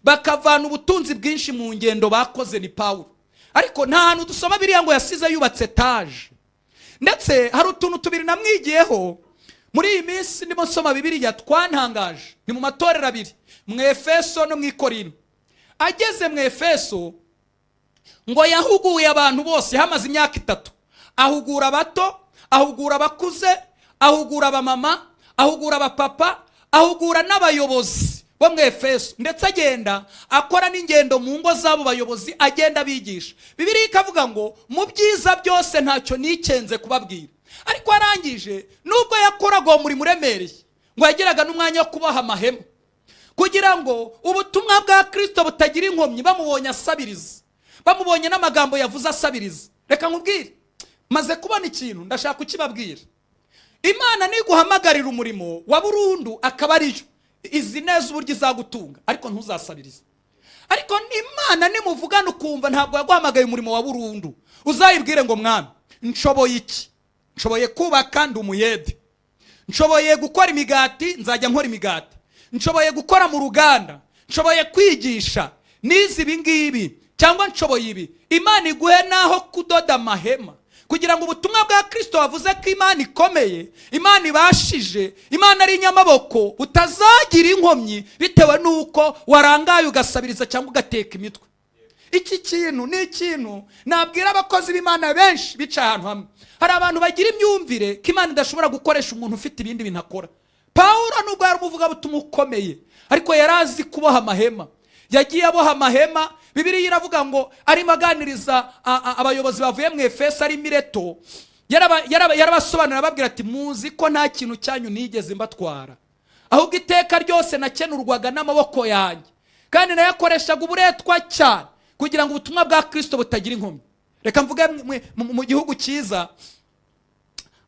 bakavana ubutunzi bwinshi mu ngendo bakoze, ni Pawulo. Ariko nta hantu dusoma biriya ngo yasize yubatse etaje. Ndetse hari utuntu tubiri namwigiyeho muri iyi minsi ndimo nsoma Bibiliya twantangaje. Ni mu matorero abiri, mu Efeso no mu Ikorino. Ageze mu Efeso ngo yahuguye abantu bose, hamaze imyaka 3, ahugura abato, ahugura abakuze, ahugura abamama, ahugura abapapa, ahugura n'abayobozi bo mu Efeso. Ndetse agenda akora n'ingendo mu ngo z'abo bayobozi, agenda abigisha. Bibiliya ikavuga ngo mu byiza byose ntacyo nikenze kubabwira. Ariko arangije, nubwo yakoraga uwo murimo uremereye, ngo yagiraga n'umwanya wo kuboha amahema kugira ngo ubutumwa bwa Kirisito butagira inkomyi. Bamubonye asabiriza, bamubonye n'amagambo yavuze asabiriza. Reka nkubwire, maze kubona ikintu ndashaka kukibabwira. Imana niguhamagarira umurimo wa burundu, akaba ariyo izi neza uburyo izagutunga, ariko ntuzasabirize. Ariko Imana nimuvugana ukumva ntabwo yaguhamagaye umurimo wa burundu, uzayibwire ngo: "Mwami, nshoboye iki? Nshoboye kubaka, ndi umuyede. Nshoboye gukora imigati, nzajya nkora imigati. Nshoboye gukora mu ruganda, nshoboye kwigisha, nize ibi ngibi, cyangwa nshoboye ibi." Imana iguhe n'aho kudoda amahema kugira ngo ubutumwa bwa Kirisito wavuze ko Imana ikomeye, Imana ibashije, Imana ari inyamaboko, butazagira inkomyi bitewe n'uko warangaye ugasabiriza cyangwa ugateka imitwe. Iki kintu ni ikintu nabwira abakozi b'Imana benshi bicaye ahantu hamwe. Hari abantu bagira imyumvire ko Imana idashobora gukoresha umuntu ufite ibindi bintu akora. Pawulo, nubwo yari umuvugabutumwa ukomeye, ariko yari azi kuboha amahema, yagiye aboha amahema. Bibiliya iravuga ngo arimo aganiriza abayobozi bavuye mu Efeso ari Mileto, yarabasobanurira, ababwira ati: "Muzi ko nta kintu cyanyu nigeze mbatwara, ahubwo iteka ryose nakenurwaga n'amaboko yanjye, kandi nayakoreshaga uburetwa cyane kugira ngo ubutumwa bwa Kirisito butagira inkomyi." Reka mvuge mu gihugu cyiza,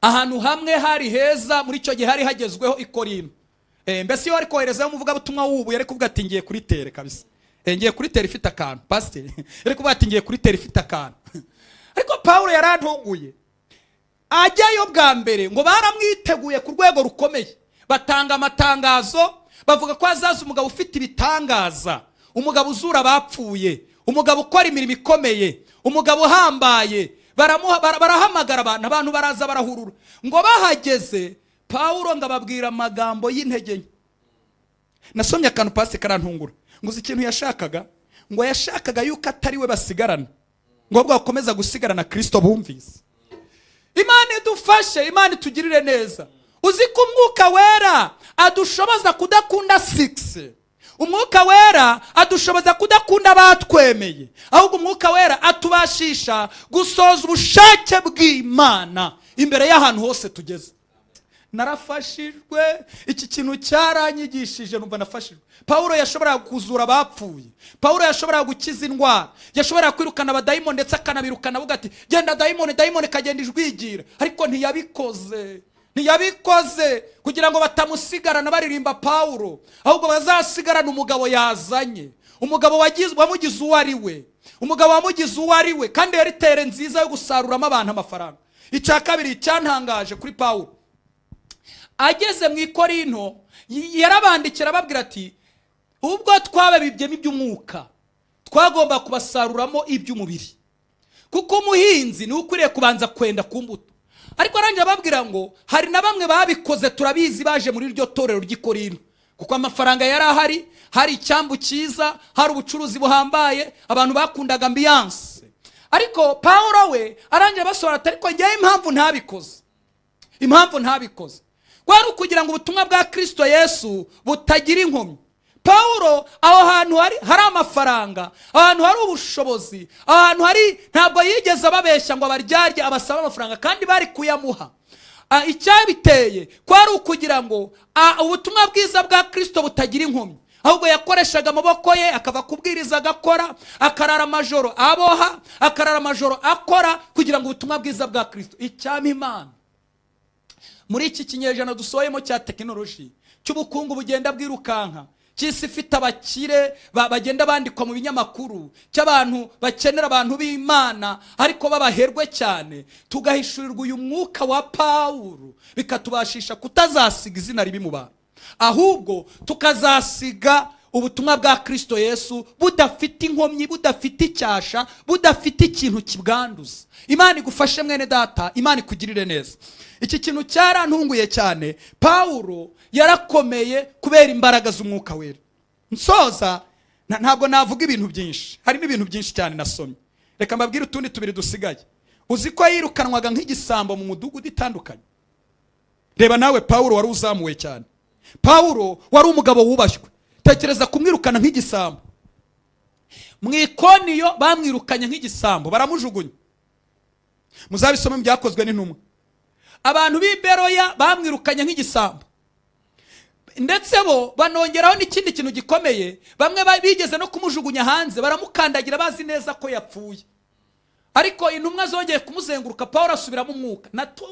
ahantu hamwe hari heza muri icyo gihe hari hagezweho, i Korinto. Mbese iyo wari koherezayo umuvugabutumwa w'ubu, yari kuvuga ati: "Ngiye kuri terrain kabisa. Ngiye kuri terrain ifite akantu." Pasiteri yari kuvuga ati: "Ngiye kuri terrain ifite akantu." Ariko Pawulo yarantunguye. Ajyayo bwa mbere ngo baramwiteguye ku rwego rukomeye, batanga amatangazo, bavuga ko hazaza umugabo ufite ibitangaza, umugabo uzura abapfuye, umugabo ukora imirimo ikomeye, umugabo uhambaye. Barahamagara abantu, abantu baraza barahurura. Ngo bahageze, Pawulo ngo ababwira amagambo y'intege nke. Nasomye akantu pasi karantungura, ngo uzi ikintu yashakaga? Ngo yashakaga yuko atari we basigarana, ngo ahubwo bakomeza gusigarana Kirisito bumvise. Imana idufashe, Imana itugirire neza. Uzi ko Umwuka Wera adushoboza kudakunda succès? Umwuka Wera adushoboza kudakunda abatwemeye, ahubwo Umwuka Wera atubashisha gusoza ubushake bw'Imana imbere y'ahantu hose tugeze. Narafashijwe, iki kintu cyaranyigishije, numva nafashijwe. Pawulo yashoboraga kuzura abapfuye, Pawulo yashoboraga gukiza indwara, yashoboraga kwirukana abadayimoni, ndetse akanabirukana avuga ati: "Genda dayimoni," dayimoni ikagenda ijwigira. Ariko ntiyabikoze, ntiyabikoze kugira ngo batamusigarana baririmba Pawulo, ahubwo bazasigarana umugabo yazanye, umugabo wamugize uwo ari we, umugabo wamugize uwo ari we. Kandi yari terrain nziza yo gusaruramo abantu amafaranga. Icya kabiri cyantangaje kuri Pawulo, ageze mu Ikorinto yarabandikira ababwira ati: "Ubwo twababibyemo iby'umwuka, twagomba kubasaruramo iby'umubiri, kuko umuhinzi niwe ukwiriye kubanza kwenda ku mbuto." Ariko arangira ababwira ngo hari na bamwe babikoze, turabizi, baje muri iryo torero ry'Ikorinto kuko amafaranga yari ahari, hari icyambu cyiza, hari ubucuruzi buhambaye, abantu bakundaga ambiance. Ariko Pawulo we arangira abasobanura ati: "Ariko ngewe impamvu ntabikoze, impamvu ntabikoze kwari ukugira ngo ubutumwa bwa Kirisito Yesu butagira inkomyi." Pawulo aho hantu hari amafaranga, aho hantu hari ubushobozi, aho hantu hari, ntabwo yigeze ababeshya ngo abaryarye abasabe amafaranga kandi bari kuyamuha. Icyabiteye kwari ukugira ngo ubutumwa bwiza bwa Kirisito butagira inkomyi. Ahubwo yakoreshaga amaboko ye, akava kubwiriza agakora, akarara amajoro aboha, akarara amajoro akora, kugira ngo ubutumwa bwiza bwa Kirisito. Icyampa Imana muri iki kinyejana dusohoyemo cya tekinoloji, cy'ubukungu bugenda bwirukanka, cy'isi ifite abakire bagenda bandikwa mu binyamakuru, cy'abantu bakenera abantu b'Imana ariko babaherwe cyane, tugahishurirwa uyu mwuka wa Pawulo, bikatubashisha kutazasiga izina ribi mu bantu, ahubwo tukazasiga ubutumwa bwa Kirisito Yesu budafite inkomyi, budafite icyasha, budafite ikintu kibwanduza. Imana igufashe mwene data, Imana ikugirire neza. Iki kintu cyarantunguye cyane. Pawulo yarakomeye kubera imbaraga z'Umwuka Wera. Nsoza, ntabwo navuga ibintu byinshi, harimo ibintu byinshi cyane nasomye. Reka mbabwire utundi tubiri dusigaye. Uzi ko yirukanwaga nk'igisambo mu mudugudu itandukanye? Reba nawe, Pawulo wari uzamuwe cyane, Pawulo wari umugabo wubashywe, tekereza kumwirukana nk'igisambo. Mu Ikoniyo bamwirukanye nk'igisambo, baramujugunya. Muzabisome mu Byakozwe n'Intumwa. Abantu b'i Beroya bamwirukanye nk'igisambo, ndetse bo banongeraho n'ikindi kintu gikomeye: bamwe bigeze no kumujugunya hanze, baramukandagira bazi neza ko yapfuye. Ariko intumwa zongeye kumuzenguruka, Paul asubiramo umwuka.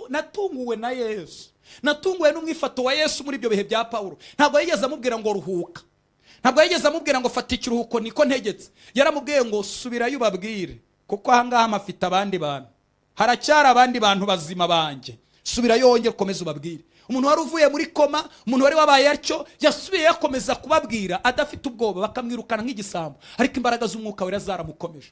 Natunguwe na Yesu, natunguwe n'umwifato wa Yesu muri ibyo bihe bya Paul. Ntabwo yigeze amubwira ngo ruhuka, ntabwo yigeze amubwira ngo fata ikiruhuko niko ntegetse. Yaramubwiye ngo: "Subirayo ubabwire, kuko ahangaha mpafite abandi bantu, haracyari abandi bantu bazima banjye. Subirayo wongere ukomeze ubabwire." Umuntu wari uvuye muri koma, umuntu wari wabaye atyo, yasubiye yakomeza kubabwira adafite ubwoba, bakamwirukana nk'igisambo, ariko imbaraga z'Umwuka Wera zaramukomeje.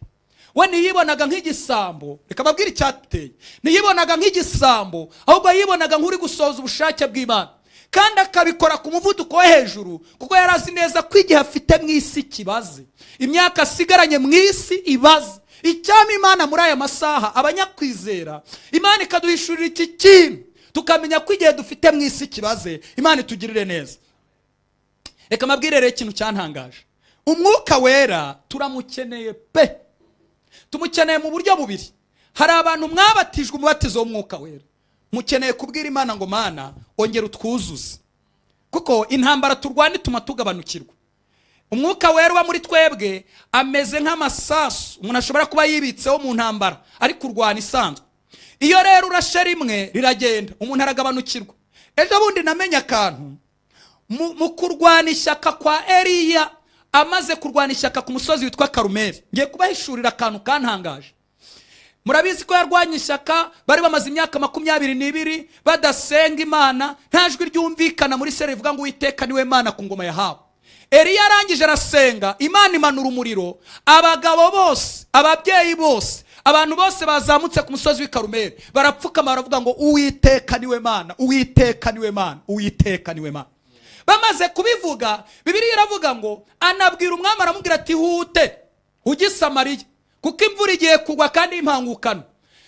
We ntiyibonaga nk'igisambo. Reka mbabwire icyateye: ntiyibonaga nk'igisambo, ahubwo yibonaga nk'uri gusohoza ubushake bw'Imana, kandi akabikora ku muvuduko wo hejuru, kuko yari azi neza ko igihe afite mu isi kibaze, imyaka asigaranye mu isi ibaze. Icyampa Imana muri aya masaha, abanyakwizera, Imana ikaduhishurira iki kintu, tukamenya ko igihe dufite mu isi kibaze. Imana itugirire neza. Reka mbabwire rero ikintu cyantangaje. Umwuka Wera turamukeneye pe, tumukeneye mu buryo bubiri. Hari abantu mwabatijwe umubatizo w'Umwuka Wera, mukeneye kubwira Imana ngo: "Mana, ongera utwuzuze," kuko intambara turwana ituma tugabanukirwa. Umwuka Wera uba muri twebwe ameze nk'amasasu umuntu ashobora kuba yibitseho mu ntambara ari kurwana isanzwe. Iyo rero urashe rimwe riragenda, umuntu aragabanukirwa. Ejo bundi namenye akantu mu kurwana ishyaka kwa Eliya, amaze kurwana ishyaka ku musozi witwa Karumeli. Ngiye kubahishurira akantu kantangaje. Murabizi ko yarwanye ishyaka, bari bamaze imyaka 22 badasenga Imana, nta jwi ryumvikana muri sere rivuga ngo "Uwiteka niwe Mana" ku ngoma yahawe. Eliya arangije arasenga, Imana imanura umuriro. Abagabo bose, ababyeyi bose, abantu bose bazamutse ku musozi w'i Karumeli barapfukama, baravuga ngo: "Uwiteka niwe Mana, Uwiteka niwe Mana, Uwiteka niwe Mana." Bamaze kubivuga, Bibiliya iravuga ngo anabwira umwami, aramubwira ati: "Hute ujye i Samariya kuko imvura igiye kugwa kandi impangukano."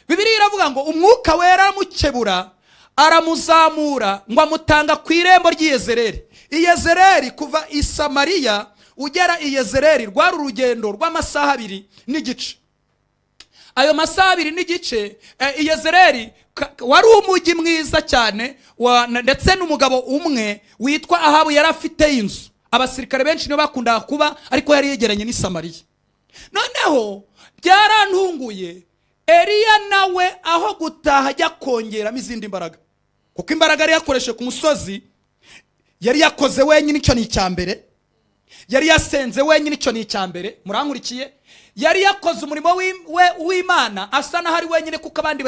Bibiliya iravuga ngo Umwuka Wera aramukebura, aramuzamura, ngo amutanga ku irembo ry'Iyezereri. Iyezereri, kuva i Samariya ugera i Yezereri rwari urugendo rw'amasaha 2 n'igice. Ayo masaha 2 n'igice, Iyezereri wari umujyi mwiza cyane, ndetse n'umugabo umwe witwa Ahabu yari afite inzu. Abasirikare benshi nibo bakundaga kuba, ariko yari yegeranye n'i Samariya. Noneho byarantunguye, Eliya nawe aho gutaha ajya kongeramo izindi mbaraga, kuko imbaraga yari yakoresheje ku musozi, yari yakoze wenyine, icyo ni icya mbere. Yari yasenze wenyine, icyo ni icya mbere. Murankurikiye? Yari yakoze umurimo w'Imana asa n'aho ari wenyine, kuko abandi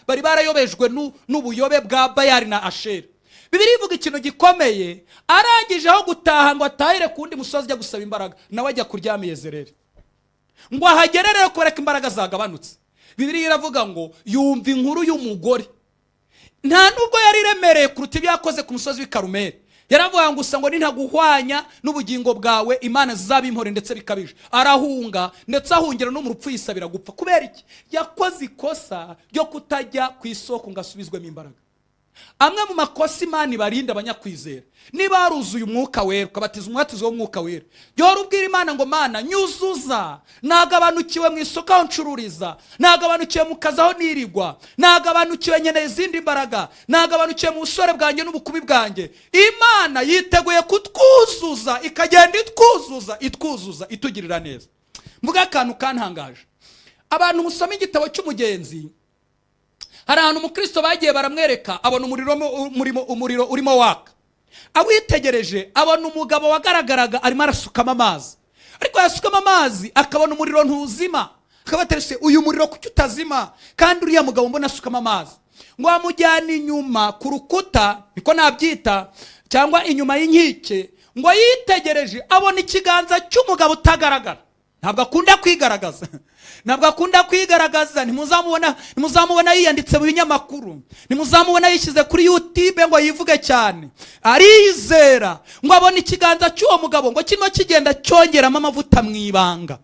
bari barayobejwe n'ubuyobe bwa Bayari na Asheri. Bibiliya ivuga ikintu gikomeye: arangije, aho gutaha ngo atahire ku wundi musozi ajya gusaba imbaraga, nawe ajya kuryama Yezereri. Ngo ahagere rero, kubera ko imbaraga zagabanutse, Bibiliya iravuga ngo yumva inkuru y'umugore. Nta nubwo yari iremereye kuruta ibyo yakoze ku musozi w'i Karumeli. Yaravuga ngo gusa ngo nintaguhwanya n'ubugingo bwawe, Imana zizabimpore ndetse bikabije. Arahunga, ndetse ahungira no mu rupfu, yisabira gupfa. Kubera iki? Yakoze ikosa ryo kutajya ku isoko ngo asubizwemo imbaraga. Amwe mu makosa Imana ibarinda abanyakwizera: niba waruzuye Umwuka Wera, ukabatiza umubatizo w'Umwuka Wera, jya ubwira Imana ngo: "Mana, nyuzuza, nagabanukiwe mu isoko aho ncururiza, nagabanukiwe mu kazi aho nirigwa, nagabanukiwe, nkeneye izindi mbaraga, nagabanukiwe mu busore bwanjye n'ubukubi bwanjye." Imana yiteguye kutwuzuza, ikagenda itwuzuza, itwuzuza, itugirira neza. Mvuga akantu kantangaje. Abantu musoma igitabo cy'Umugenzi, hari ahantu umukristo bagiye baramwereka, abona umuriro urimo waka. Awitegereje, abona umugabo wagaragaraga arimo arasukamo amazi, ariko yasukamo amazi akabona umuriro ntuzima. Akaba aterese: "Uyu muriro kuki utazima kandi uriya mugabo mbona asukamo amazi?" Ngo amujyane inyuma ku rukuta, niko nabyita, cyangwa inyuma y'inkike. Ngo yitegereje, abona ikiganza cy'umugabo utagaragara. Ntabwo akunda kwigaragaza, ntabwo akunda kwigaragaza. Ntimuzamubona, ntimuzamubona yiyanditse mu binyamakuru, ntimuzamubona yishyize kuri YouTube ngo yivuge cyane. Arizera. Ngo abone ikiganza cy'uwo mugabo ngo kirimo kigenda cyongeramo amavuta mu ibanga.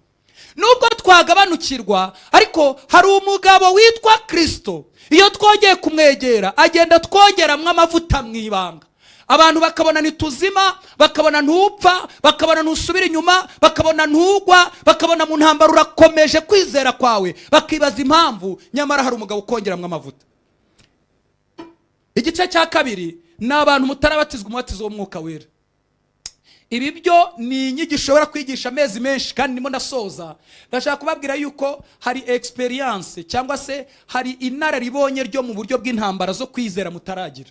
Nubwo twagabanukirwa, ariko hari umugabo witwa Kirisito. Iyo twongeye kumwegera, agenda twongeramo amavuta mu ibanga. Abantu bakabona ntituzima, bakabona ntupfa, bakabona ntusubira inyuma, bakabona ntugwa, bakabona mu ntambara urakomeje kwizera kwawe, bakibaza impamvu, nyamara hari umugabo ukongeramo amavuta. Igice cya kabiri ni abantu mutarabatizwa umubatizo w'Umwuka Wera. Ibi byo ni inyigisho ushobora kwigisha amezi menshi, kandi ndimo ndasoza. Ndashaka kubabwira yuko hari experience cyangwa se hari inararibonye ryo mu buryo bw'intambara zo kwizera mutaragira,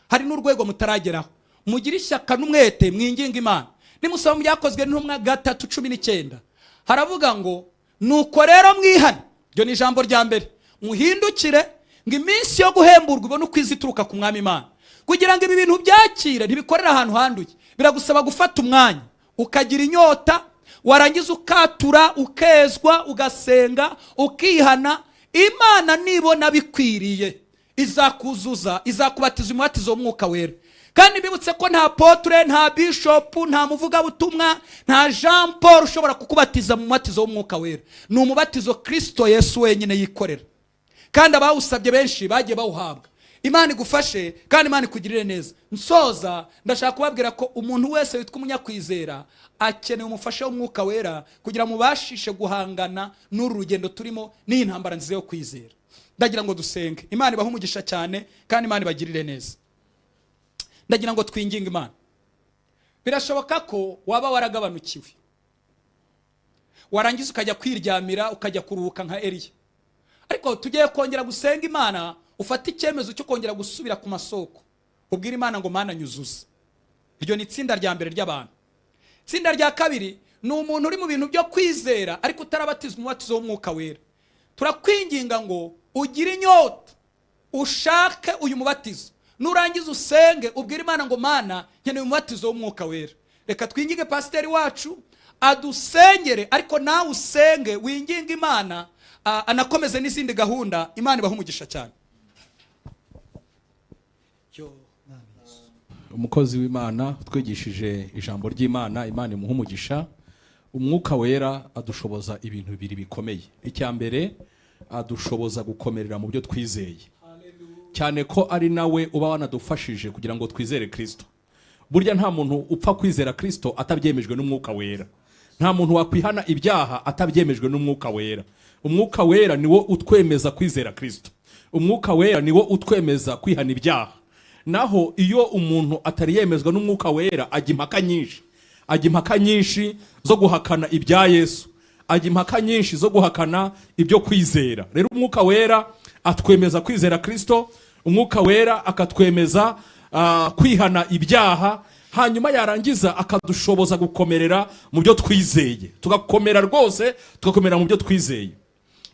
hari n'urwego mutarageraho. Mugire ishyaka n'umwete, mwinginga Imana. Nimusoma mu Byakozwe n'Intumwa 3:19, haravuga ngo: "Nuko rero mwihane." Iryo ni ijambo rya mbere. "Muhindukire ngo iminsi yo guhemburwa ibone uko iza ituruka ku Mwami Imana." Kugira ngo ibi bintu byakire, ntibikorere ahantu handuye, biragusaba gufata umwanya, ukagira inyota, warangiza ukatura, ukezwa, ugasenga, ukihana. Imana nibona bikwiriye, izakuzuza, izakubatiza umubatizo w'Umwuka Wera. Kandi bibutse ko nta apôtre, nta bishopu, nta muvugabutumwa, nta Jean Paul ushobora kukubatiza mu mubatizo w'Umwuka Wera. Ni umubatizo Kirisito Yesu wenyine yikorera, kandi abawusabye benshi bagiye bawuhabwa. Imana igufashe kandi Imana ikugirire neza. Nsoza, ndashaka kubabwira ko umuntu wese witwa umunyakwizera akeneye umufasha w'Umwuka Wera kugira ngo mubashishe guhangana n'uru rugendo turimo n'iyi ntambara nziza yo kwizera. Ndagira ngo dusenge. Imana ibahe umugisha cyane kandi Imana ibagirire neza. Ndagira ngo twinginge Imana. Birashoboka ko waba waragabanukiwe, warangiza ukajya kwiryamira, ukajya kuruhuka nka Eliya. Ariko tugiye kongera gusenga Imana, ufate icyemezo cyo kongera gusubira ku masoko, ubwire Imana ngo: "Mana, nyuzuza." Iryo ni itsinda rya mbere ry'abantu. Itsinda rya kabiri ni umuntu uri mu bintu byo kwizera ariko utarabatizwa umubatizo w'Umwuka Wera. Turakwinginga ngo ugire inyota, ushake uyu mubatizo, nurangiza usenge, ubwire Imana ngo: "Mana, nkeneye umubatizo w'Umwuka Wera." Reka twinginge pasiteri wacu adusengere, ariko nawe usenge, winginge Imana, anakomeze n'izindi gahunda. Imana ibahe umugisha cyane. Yo, Mwami Yesu. Umukozi w'Imana twigishije ijambo ry'Imana, Imana imuha umugisha. Umwuka Wera adushoboza ibintu bibiri bikomeye. Icya mbere, adushoboza gukomerera mu byo twizeye, cyane ko ari nawe uba wanadufashije kugira ngo twizere Kirisito. Burya nta muntu upfa kwizera Kirisito atabyemejwe n'Umwuka Wera. Nta muntu wakwihana ibyaha atabyemejwe n'Umwuka Wera. Umwuka Wera niwo utwemeza kwizera Kirisito. Umwuka Wera niwo utwemeza kwihana ibyaha. Naho iyo umuntu atari yemezwa n'Umwuka Wera, ajya impaka nyinshi, ajya impaka nyinshi zo guhakana ibya Yesu, ajya impaka nyinshi zo guhakana ibyo kwizera. Rero Umwuka Wera atwemeza kwizera Kirisito, Umwuka Wera akatwemeza kwihana ibyaha, hanyuma yarangiza akadushoboza gukomerera mu byo twizeye, tugakomera rwose, tugakomera mu byo twizeye.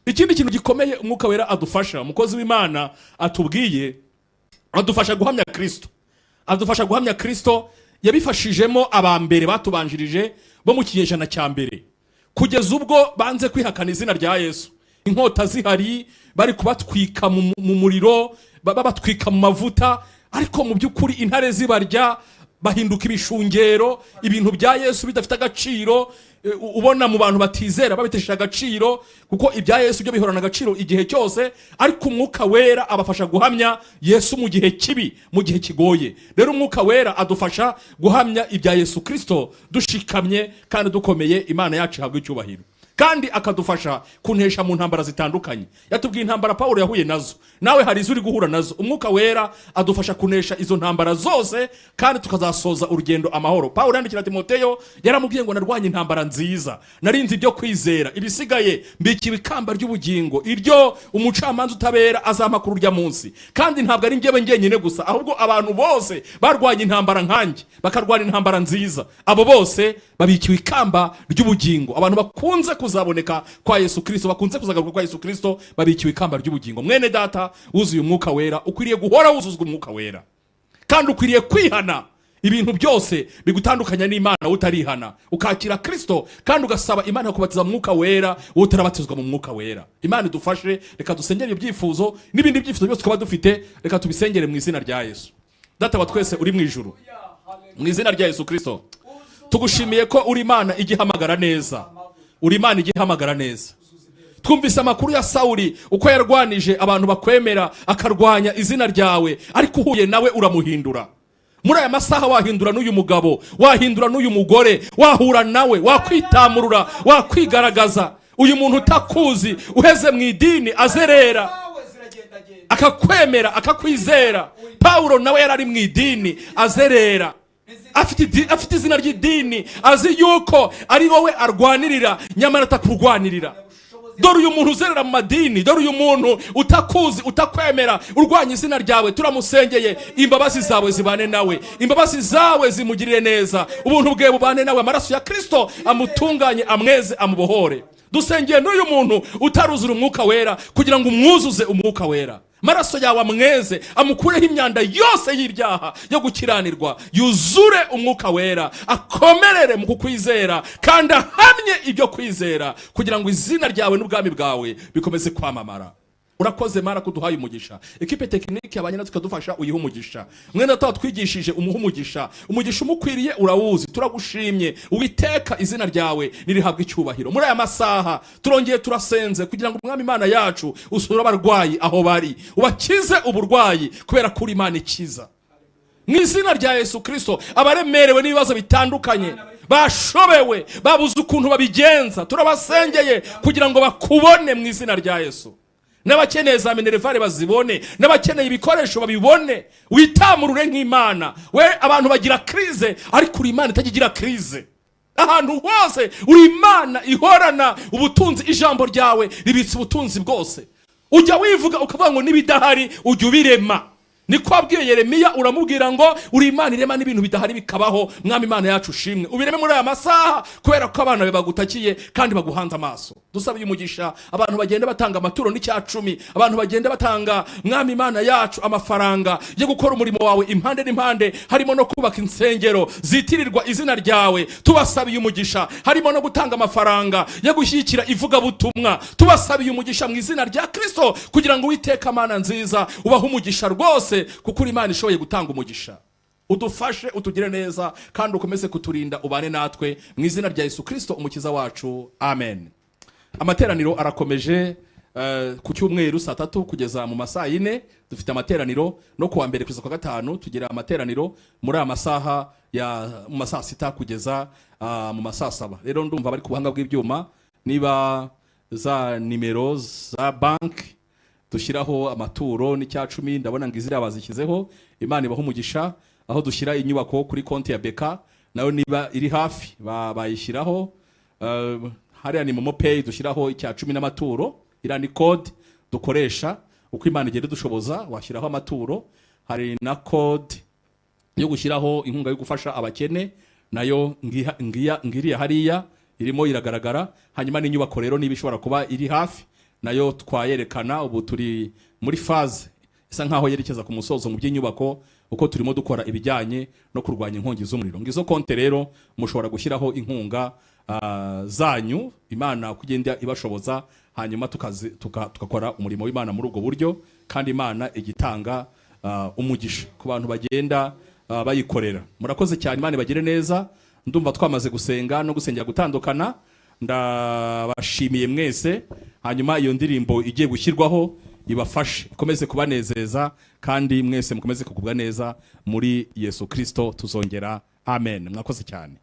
Ikindi kintu gikomeye Umwuka Wera adufasha, umukozi w'Imana atubwiye, adufasha guhamya Kirisito, adufasha guhamya Kirisito. Yabifashijemo abambere batubanjirije bo mu kinyejana cya mbere, kugeza ubwo banze kwihakana izina rya Yesu, inkota zihari, bari kubatwika mu muriro, babatwika mu mavuta, ariko mu by'ukuri intare zibarya, bahinduka ibishungero, ibintu bya Yesu bidafite agaciro, ubona mu bantu batizera babitesheje agaciro, kuko ibya Yesu byo bihorana agaciro igihe cyose. Ariko Umwuka Wera abafasha guhamya Yesu mu gihe kibi, mu gihe kigoye. Rero Umwuka Wera adufasha guhamya ibya Yesu Kirisito dushikamye kandi dukomeye. Imana yacu ihabwa icyubahiro. Kandi akadufasha kunesha mu ntambara zitandukanye. Yatubwiye intambara Pawulo yahuye nazo, nawe hari izo uri guhura nazo. Umwuka Wera adufasha kunesha izo ntambara zose kandi tukazasoza urugendo amahoro. Pawulo yandikira Timoteyo, yaramubwiye ngo: "Narwanye intambara nziza, narinze ibyo kwizera, ibisigaye mbikiwe ikamba ry'ubugingo, iryo umucamanza utabera azampa kuri urya munsi. Kandi ntabwo ari njyewe njyenyine gusa, ahubwo abantu bose barwanye intambara nkanjye, bakarwana intambara nziza, abo bose babikiwe ikamba ry'ubugingo." Abantu bakunze kuzaboneka kwa Yesu Kirisito, bakunze kuzagaruka kwa Yesu Kirisito, babikiwe ikamba ry'ubugingo. Mwene data wuzuye Umwuka Wera, ukwiriye guhora wuzuzwa Umwuka Wera, kandi ukwiriye kwihana ibintu byose bigutandukanya n'Imana utarihana, ukakira Kirisito, kandi ugasaba Imana kubatiza mu Mwuka Wera wowe utarabatizwa mu Mwuka Wera. Imana idufashe. Reka dusengere ibyo byifuzo n'ibindi byifuzo byose twaba dufite, reka tubisengere mu izina rya Yesu. Data wa twese uri mu ijuru, mu izina rya Yesu Kirisito, tugushimiye ko uri Imana igihamagara neza, uri Imana igihamagara neza. Twumvise amakuru ya Sawuli, uko yarwanije abantu bakwemera, akarwanya izina ryawe, ariko uhuye nawe uramuhindura. Muri aya masaha wahindura n'uyu mugabo, wahindura n'uyu mugore, wahura nawe, wakwitamurura, wakwigaragaza. Uyu muntu utakuzi, uheze mu idini, azerera, akakwemera, akakwizera. Pawulo nawe yari ari mu idini, azerera, afite izina ry'idini, azi yuko ari wowe arwanirira, nyamara atakurwanirira. Dore uyu muntu uzerera mu madini, dore uyu muntu utakuzi, utakwemera, urwanya izina ryawe, turamusengeye. Imbabazi zawe zibane nawe, imbabazi zawe zimugirire neza, ubuntu bwe bubane nawe, amaraso ya Kirisito amutunganye, amweze, amubohore. Dusengeye n'uyu muntu utaruzura Umwuka Wera, kugira ngo umwuzuze Umwuka Wera, amaraso yawe amweze, amukureho imyanda yose y'ibyaha, yo gukiranirwa, yuzure Umwuka Wera, akomerere mu kukwizera kandi ahamye ibyo kwizera, kugira ngo izina ryawe n'ubwami bwawe bikomeze kwamamara. Urakoze Mana ko uduhaye umugisha. Équipe technique yabanye natwe ikadufasha, uyihe umugisha. Mwene data watwigishije, umuhe umugisha, umugisha umukwiriye urawuzi. Turagushimye Uwiteka, izina ryawe nirihabwa icyubahiro. Muri aya masaha turongeye turasenze kugira ngo Umwami Imana yacu usure abarwayi aho bari, ubakize uburwayi, kubera ko uri Imana ikiza, mu izina rya Yesu Kirisito. Abaremerewe n'ibibazo bitandukanye, bashobewe, babuze ukuntu babigenza, turabasengeye kugira ngo bakubone mu izina rya Yesu. N'abakeneye za minerval bazibone, n'abakeneye ibikoresho babibone. Witamurure nk'Imana. We abantu bagira crise, ariko uri Imana itajya igira crise. Ahantu hose uri Imana ihorana ubutunzi. Ijambo ryawe ribitse ubutunzi bwose. Ujya wivuga ukavuga ngo n'ibidahari ujya ubirema. Niko wabwiye Yeremiya, uramubwira ngo uri Imana irema n'ibintu bidahari bikabaho. Mwami Imana yacu, ushimwe, ubireme muri aya masaha, kubera ko abana be bagutakiye kandi baguhanze amaso. Dusabiye umugisha abantu bagenda batanga amaturo n'icyacumi, abantu bagenda batanga, Mwami Imana yacu, amafaranga yo gukora umurimo wawe impande n'impande, harimo no kubaka insengero zitirirwa izina ryawe. Tubasabiye umugisha. Harimo no gutanga amafaranga yo gushyigikira ivugabutumwa. Tubasabiye umugisha mu izina rya Kristo, kugira ngo Uwiteka Mana nziza ubahe umugisha rwose, kuko uri Imana ishoboye gutanga umugisha. Udufashe, utugire neza kandi ukomeze kuturinda, ubane natwe mu izina rya Yesu Kirisito Umukiza wacu, amen. Amateraniro arakomeje. Ku cyumweru saa 3 kugeza mu masaa 4 dufite amateraniro, no kuwa mbere kugeza ku wa gatanu tugira amateraniro muri aya masaha ya mu masaa 6 kugeza mu masaa 7. Rero ndumva bari ku buhanga bw'ibyuma, niba za nimero za banki dushyiraho amaturo n'icyacumi, ndabona ngo iziriya bazishyizeho, Imana ibaha umugisha. Aho dushyira inyubako kuri konti ya BK nayo niba iri hafi bayishyiraho. Hariya ni MoMo Pay dushyiraho icya cumi n'amaturo. Iriya ni code dukoresha uko Imana igenda idushoboza, washyiraho amaturo. Hari na code yo gushyiraho inkunga yo gufasha abakene, nayo ngiriya hariya irimo iragaragara. Hanyuma n'inyubako rero niba ishobora kuba iri hafi nayo twayerekana. Ubu turi muri phase isa nkaho yerekeza ku musozo mu by'inyubako, uko turimo dukora ibijyanye no kurwanya inkongi z'umuriro. Ngizo konte rero mushobora gushyiraho inkunga zanyu, Imana uko igenda ibashoboza, hanyuma tugakora umurimo w'Imana muri ubwo buryo, kandi Imana igitanga umugisha ku bantu bagenda bayikorera. Murakoze cyane, Imana ibagire neza. Ndumva twamaze gusenga no gusengera gutandukana. Ndabashimiye mwese. Hanyuma iyo ndirimbo igiye gushyirwaho ibafashe, ikomeze kubanezeza, kandi mwese mukomeze kugubwa neza muri Yesu Kirisito. Tuzongera, amen. Mwakoze cyane.